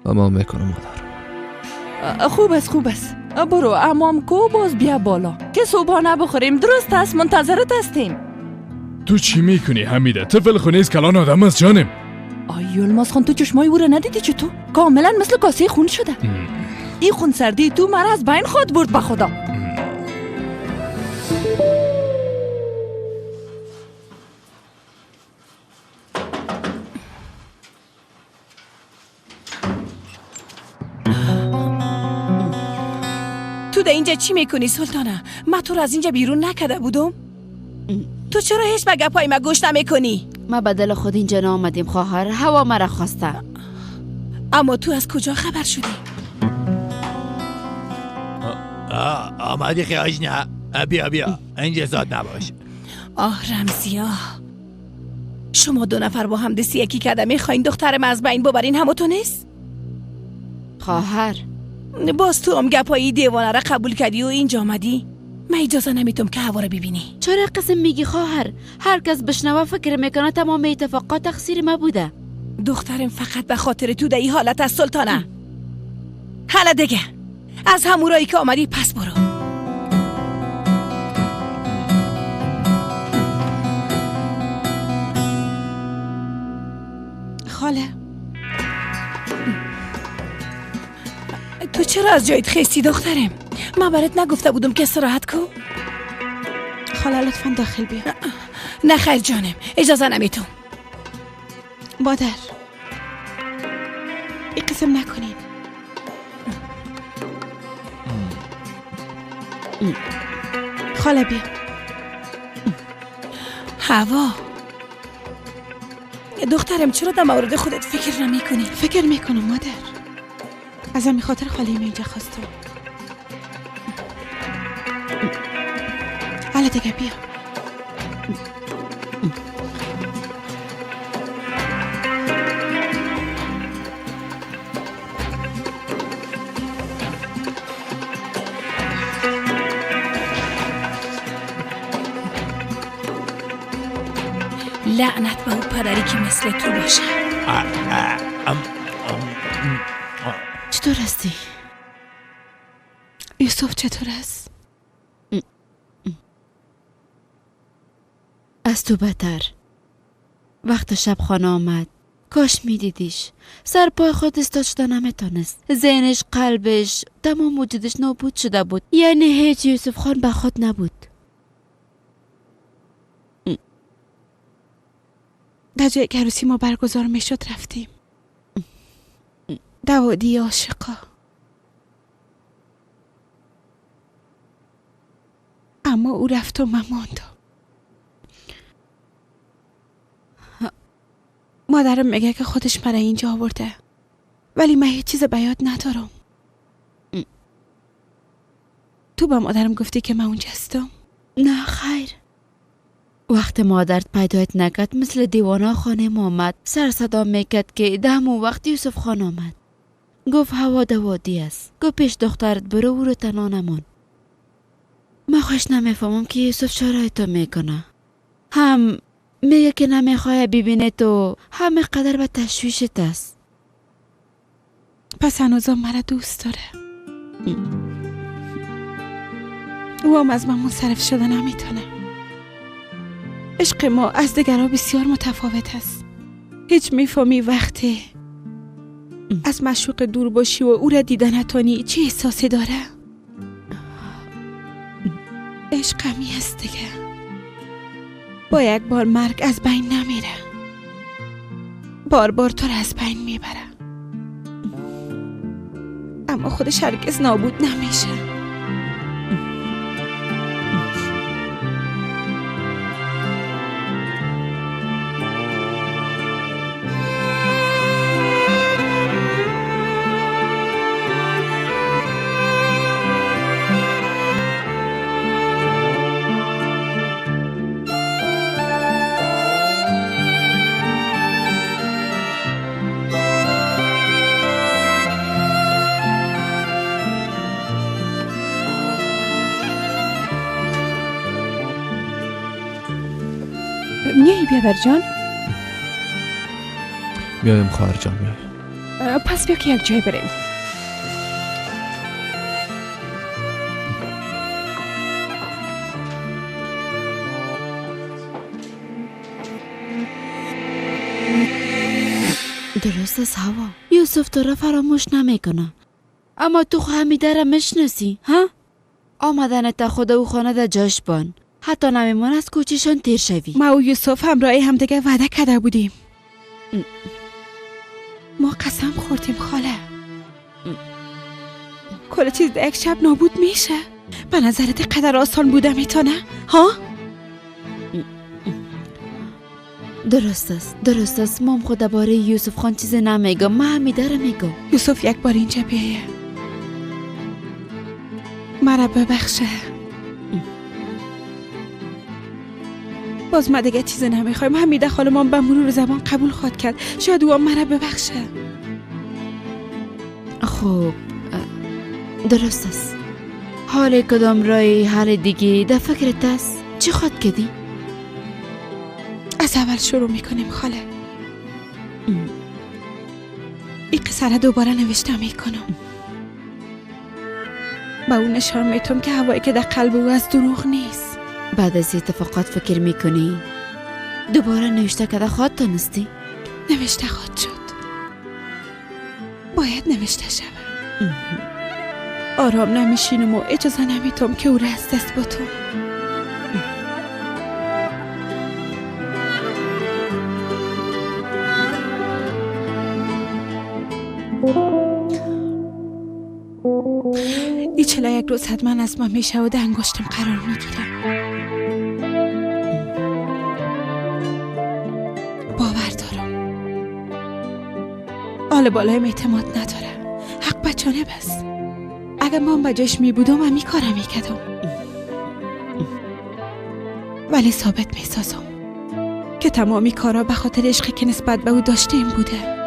امام میکنم مادر. خوب است خوب است، برو امام کو، باز بیا بالا که صبحانه بخوریم. درست است، منتظرت هستیم. تو چی میکنی حمیده؟ طفل خونه است، کلان آدم است جانم. آی یلماز خان، تو چشمای او را ندیدی چطور؟ کاملا مثل کاسه خون شده. این خون سردی تو مرا از بین خود برد به خدا. تو در اینجا چی میکنی سلطانه؟ من تو رو از اینجا بیرون نکرده بودم؟ تو چرا هیچ به گپای ما گوش نمیکنی؟ ما بدل خود اینجا نآمدیم خواهر، هوا مرا خواسته. اما تو از کجا خبر شدی؟ آمدی خیاش نه؟ بیا بیا اینجا زاد نباش. آه رمزی آه، شما دو نفر با هم دستی یکی کرده میخواین دخترم از بین ببرین، همو تو نیست؟ خواهر باز تو هم گپایی دیوانه را قبول کردی و اینجا آمدی؟ من اجازه نمیتم که هوا رو ببینی. چرا قسم میگی خواهر؟ هر کس بشنوه فکر میکنه تمام اتفاقات تقصیر ما بوده. دخترم فقط به خاطر تو در این حالت از سلطانه. حالا دیگه از همون راهی که آمدی پس برو. خاله تو چرا از جایت خیستی دخترم؟ من برات نگفته بودم که استراحت کو؟ خاله لطفا داخل بیا. نه خیر جانم، اجازه نمیتم. مادر این قسم نکنین. خاله بیا. هوا دخترم چرا در مورد خودت فکر نمی کنی؟ فکر میکنم مادر، از همین خاطر خاله اینجا خواستم. حالا دیگه بیا. لعنت به او پدری که مثل تو باشه. چطور هستی؟ یوسف چطور است؟ از تو بتر. وقت شب خانه آمد، کاش میدیدیش. سر پای خود استاد شده نمیتونست. ذهنش، قلبش، تمام وجودش نابود شده بود. یعنی هیچ یوسف خان به خود نبود. در جای که عروسی ما برگزار میشد رفتیم. دوادی عاشقا. اما او رفت و من ماندم. مادرم میگه که خودش مرا اینجا آورده، ولی من هیچ چیز به یاد ندارم. تو به مادرم گفتی که من اونجا هستم؟ نه خیر. وقت مادرت پیدایت نکرد مثل دیوانه خانه ما آمد. سر صدا میکرد که دم وقت یوسف خان آمد. گفت هوا دوادی است. گفت پیش دخترت برو، او رو تنها نمان. من خوش نمیفهمم که یوسف چرا تو میکنه. هم میگه که نمیخواه ببینه تو، هم قدر به تشویشت است. پس هنوزم مرا دوست داره. او هم از من منصرف شده نمیتونه. عشق ما از دیگرها بسیار متفاوت است. هیچ میفهمی وقتی از معشوق دور باشی و او را دیده نتانی چه احساسی داره؟ عشق همی است دیگه. با یک بار مرگ از بین نمیره، بار بار تو را از بین میبره، اما خودش هرگز نابود نمیشه. میایی بیادر جان؟ میایم خواهر جان، میایم. پس بیا که یک جای بریم. درست است هوا، یوسف تو را فراموش نمیکنه. اما تو خو حمیده را میشناسی ها؟ آمدن تا خود او خانه در جاش بان، حتی نمیمون از کوچهشان تیر شوی. ما و یوسف همراه همدیگه وعده کرده بودیم. ما قسم خوردیم خاله. کل چیز در یک شب نابود میشه. به نظرت قدر آسان بوده میتونه؟ ها؟ درست است، درست است. مام خود درباره یوسف خان چیز نمیگم، من حمیده را میگم. یوسف یک بار اینجا بیایه، مرا ببخشه. باز ما دیگه چیزی نمیخوایم. حمیده خانم به مرور زمان قبول خواد کرد، شاید او هم مرا ببخشه. خب درست است. حال کدام رای حال دیگه در فکرت است؟ چی خواد کدی؟ از اول شروع میکنیم خاله. این قصه را دوباره نوشته میکنم. به اون نشان میتم که هوایی که در قلب او از دروغ نیست. بعد از اتفاقات فکر میکنی دوباره نوشته کده خواد تانستی؟ نوشته خواد شد. باید نوشته شود. آرام نمیشینم و اجازه نمیتم که او را از دست باتم. ای 41 روز حتما از ما میشه و در انگشتم قرار میگیره. باور دارم. آل بالایم اعتماد نداره. حق بچانه بس. اگر من به جاش می بودم همی کارم میکردم. ولی ثابت میسازم که تمامی کارا به خاطر عشقی که نسبت به او داشتیم بوده.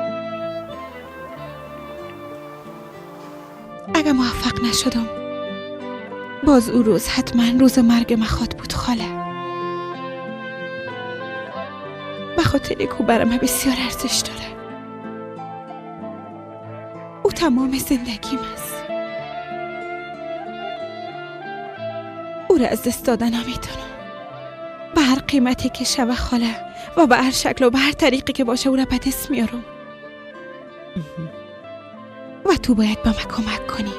اگر موفق نشدم باز او روز حتما روز مرگ مخواد بود خاله. به خاطر که او برای من بسیار ارزش داره. او تمام زندگیم است. او را از دست دادن نمیتونم. به هر قیمتی که شوه خاله و به هر شکل و به هر طریقی که باشه او را به دست میارم. و تو باید به من کمک کنی.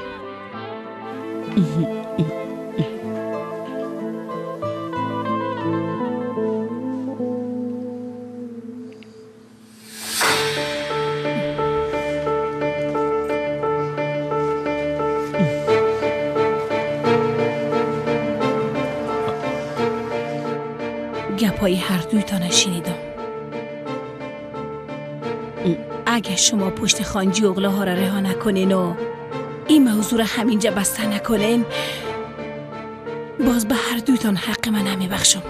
گپای هر دویتان شنیدم. اگه شما پشت خانجی اغلاها را رها نکنین و این موضوع را همینجا بسته نکنین، باز به هر دویتان حق من نمیبخشم.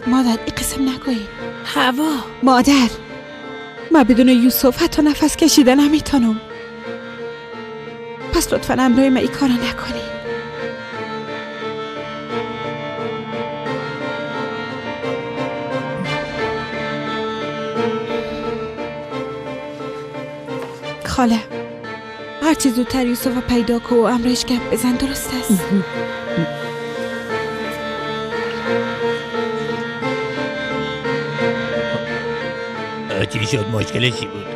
مادر این قسم نگوین. هوا مادر، من بدون یوسف حتی نفس کشیده نمیتونم. پس لطفا امرای من این کارا نکنین. خاله، هرچی زودتر یوسف رو پیدا کو و امرش گپ بزن. درست است؟ چی شد؟ مشکل چی بود؟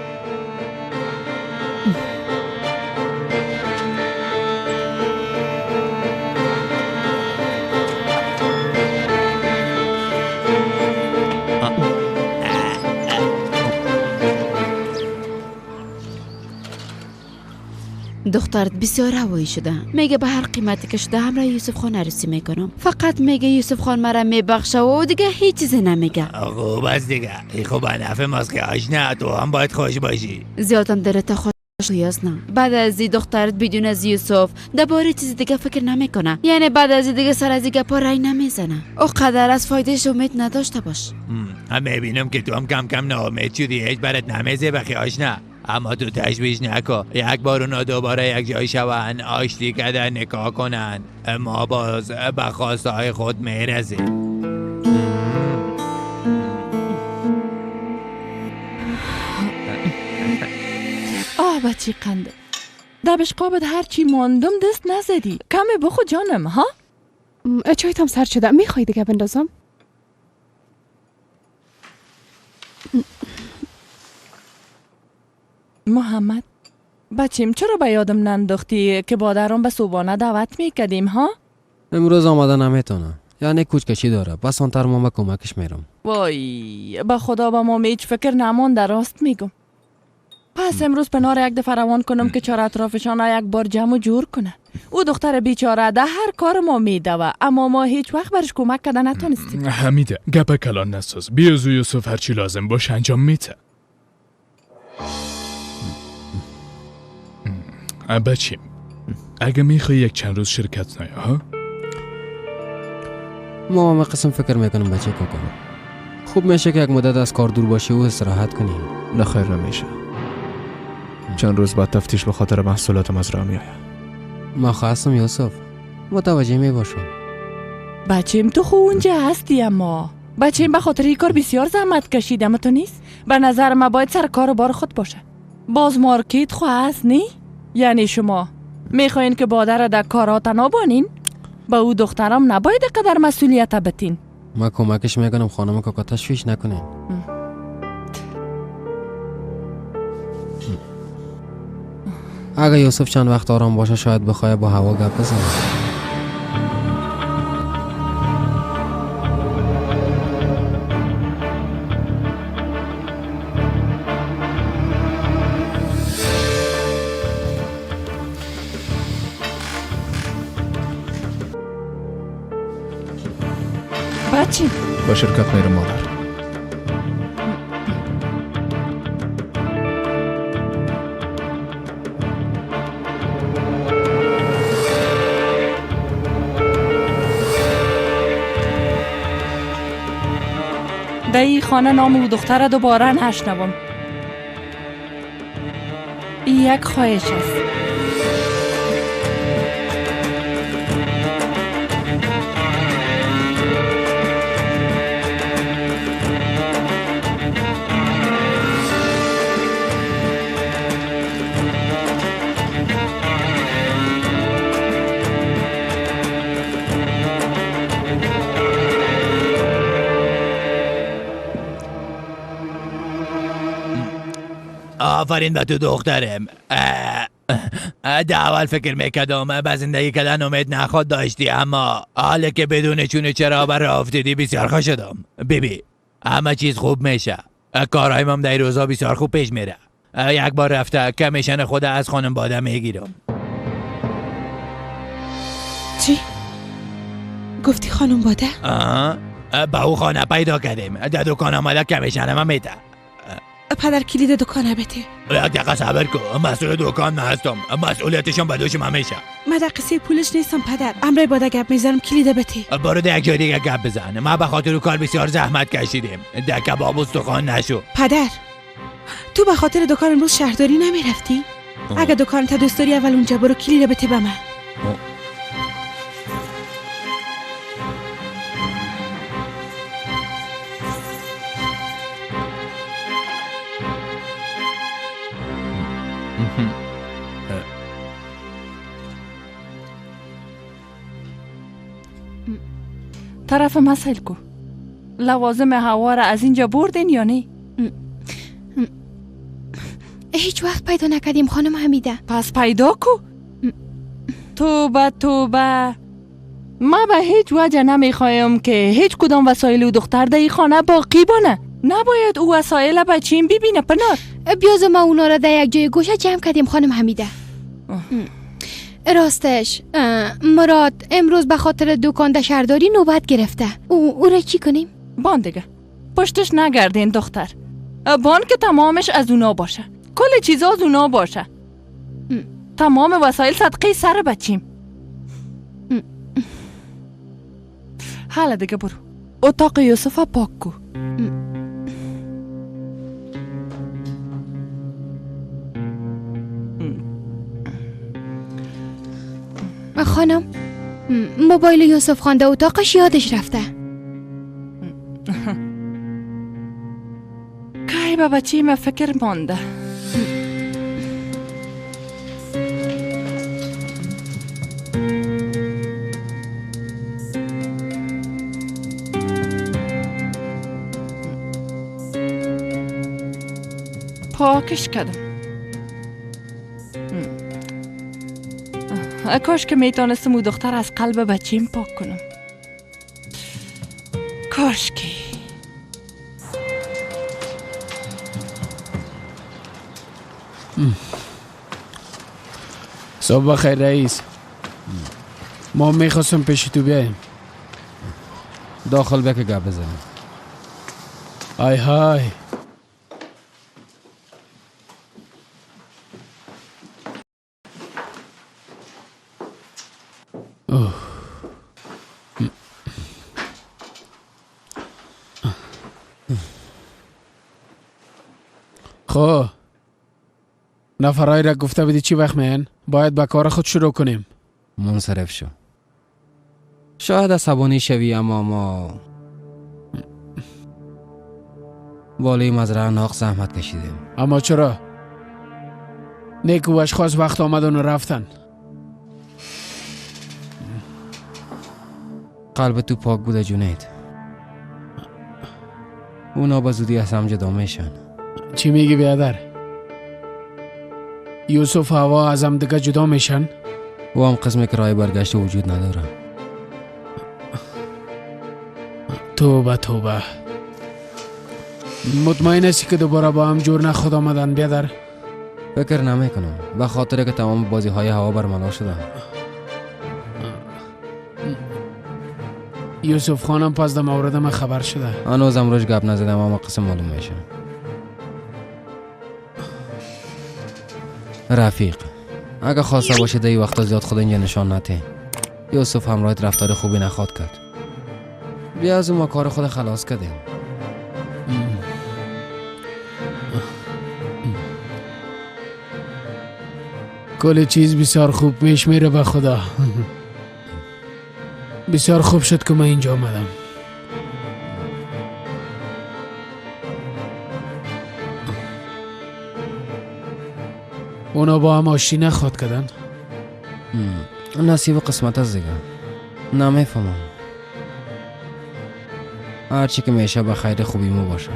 دخترت بسیار هوایی شده. میگه به هر قیمتی که شده همراه یوسف خان عروسی میکنم. فقط میگه یوسف خان مرا میبخشه و دیگه هیچ چیزی نمیگه. خوب است دیگه. خب نفع ماست که آشنا، تو هم باید خوش باشی. زیادم درت خوش نه. بعد از این دخترت بدون از یوسف درباره چیز دیگه فکر نمیکنه. یعنی بعد از دیگه سر از گپا رای نمیزنه. او قدر از فایدهش امید نداشته باش. هم میبینم که تو هم کم کم ناامید شدی. هیچ برات نمیزه بخی آشنا. اما تو تشویش نکن. یک بار اونا دوباره یک جای شون، آشتی کردن، نکاح کنن، ما باز به خواسته های خود میرسیم. آه بچی قنده دبشقابت هرچی ماندم دست نزدی. کمی بخو جانم. ها چایتم سر شده. میخوای دیگه بندازم؟ محمد بچیم چرا به یادم ننداختی که بادرم به صبحانه دعوت میکردیم؟ ها امروز آمده نمیتونه، یعنی کوچکشی داره. بس آنتر ما به کمکش میرم. وای به خدا با ما هیچ فکر نمانده. راست میگم. پس امروز پنار یک دفعه روان کنم که چهار اطرافشان یک بار جمع و جور کنه. او دختر بیچاره ده هر کار ما میدوه، اما ما هیچ وقت برش کمک کردن نتونستیم. حمیده گپ کلان نساز. بیازو یوسف هرچی لازم باشه انجام میده. بچیم اگه میخوای یک چند روز شرکت نیا ها؟ ما هم قسم فکر میکنم بچه کوکو خوب میشه که یک مدت از کار دور باشی و استراحت کنی. نه خیر نمیشه. چند روز بعد تفتیش به خاطر محصولاتم از راه میآید. ما خواستم یوسف، متوجه می باشم. بچیم تو خو اونجا هستی، اما بچیم به خاطر این کار بسیار زحمت کشید، اما تو نیست. به نظر ما باید سر کار و بار خود باشه. باز مارکت خو هست نی؟ یعنی شما میخواین که بادر در کارها تنابانین؟ به او دخترم نباید قدر مسئولیت بتین. ما کمکش میکنم خانم کاکا، تشویش نکنین. اگه یوسف چند وقت آرام باشه شاید بخواه با هوا گپ بزنه. بچی با شرکت میرم مادر. در این خانه نام او دختر دوباره نشنوم. این یک خواهش است. آفرین به تو دخترم. در اول فکر میکردم به زندگی کردن امید نخواد داشتی، اما حالا که بدون چون چرا بر راه افتادی بسیار خوش شدم. بیبی همه چیز خوب میشه، کارهایم هم در روزا بسیار خوب پیش میره. یک بار رفته کمیشن خود از خانم باده میگیرم. چی؟ گفتی خانم باده؟ به او خانه پیدا کردیم، در دکان آمده کمیشن من میده. پدر کلید دکانه بده. یک دقیقه صبر کن، مسئول دکان هستم، مسئولیتشم به دوشم همیشه. من در قصه پولش نیستم پدر، امرای باده گپ میزنم، کلید بده. برو یک جای دیگه گپ بزن، ما به خاطر کار بسیار زحمت کشیدیم، در کباب استخوان نشو. پدر تو به خاطر دکان امروز شهرداری نمیرفتی؟ اگه دکان تا دوست داری اول اونجا برو، کلید بده به من. طرف مسئل کو لوازم هوا را از اینجا بردین یا نه؟ هیچ وقت پیدا نکردیم خانم حمیده. پس پیدا کو. توبه توبه، ما به هیچ وجه نمیخوایم که هیچ کدام وسایل و دختر در این خانه باقی بانه. نباید او وسایل بچیم ببینه. پنار بیاز ما اونا را در یک جای گوشه جمع کردیم خانم حمیده. راستش مراد امروز به خاطر دکان در شهرداری نوبت گرفته. او را چی کنیم؟ بان دیگه پشتش نگردین دختر، بان که تمامش از اونا باشه، کل چیزا از اونا باشه، تمام وسایل صدقه سر بچیم. حالا دیگه برو اتاق یوسف پاک کو. خانم موبایل یوسف خان در اتاقش یادش رفته. کی به بچه ما فکر مانده. پاکش کردم. کاش که میتونستم او دختر از قلب بچیم پاک کنم. کاش که. صبح بخیر رئیس. ما میخواستم پیش تو بیایم. داخل بیا که گپ بزنیم. ای های خب نفرایی را گفته بودی چی وقت میان؟ باید به کار خود شروع کنیم. منصرف شو. شاید عصبانی شوی اما ما بالای مزرعه ناق زحمت کشیدیم. اما چرا؟ نیکو اشخاص وقت آمدن و رفتن. قلب تو پاک بوده جونید. اونا به زودی از هم جدا میشن. چی میگی بیادر؟ یوسف و هوا از هم دیگه جدا میشن؟ او هم قسم که رای برگشت وجود نداره. توبه توبه. مطمئن هستی که دوباره با هم جور نخود آمدن بیادر؟ فکر نمی کنم، به خاطر که تمام بازی های هوا برملا شدن. یوسف خانم پس در مورد من خبر شده. هنوز امروز گپ نزدم اما قسم معلوم میشه. رفیق اگه خواسته باشه در این وقتا زیاد خود اینجا نشان نده. یوسف همراهت رفتار خوبی نخواد کرد. بیا از ما کار خود خلاص کردیم. کل چیز بسیار خوب پیش میره به خدا. بسیار خوب شد که من اینجا آمدم. اونا با هم آشتی نخواد کردن؟ نصیب و قسمت از دیگه. نمیفهمم. هرچی که میشه به خیر خوبی مو باشه.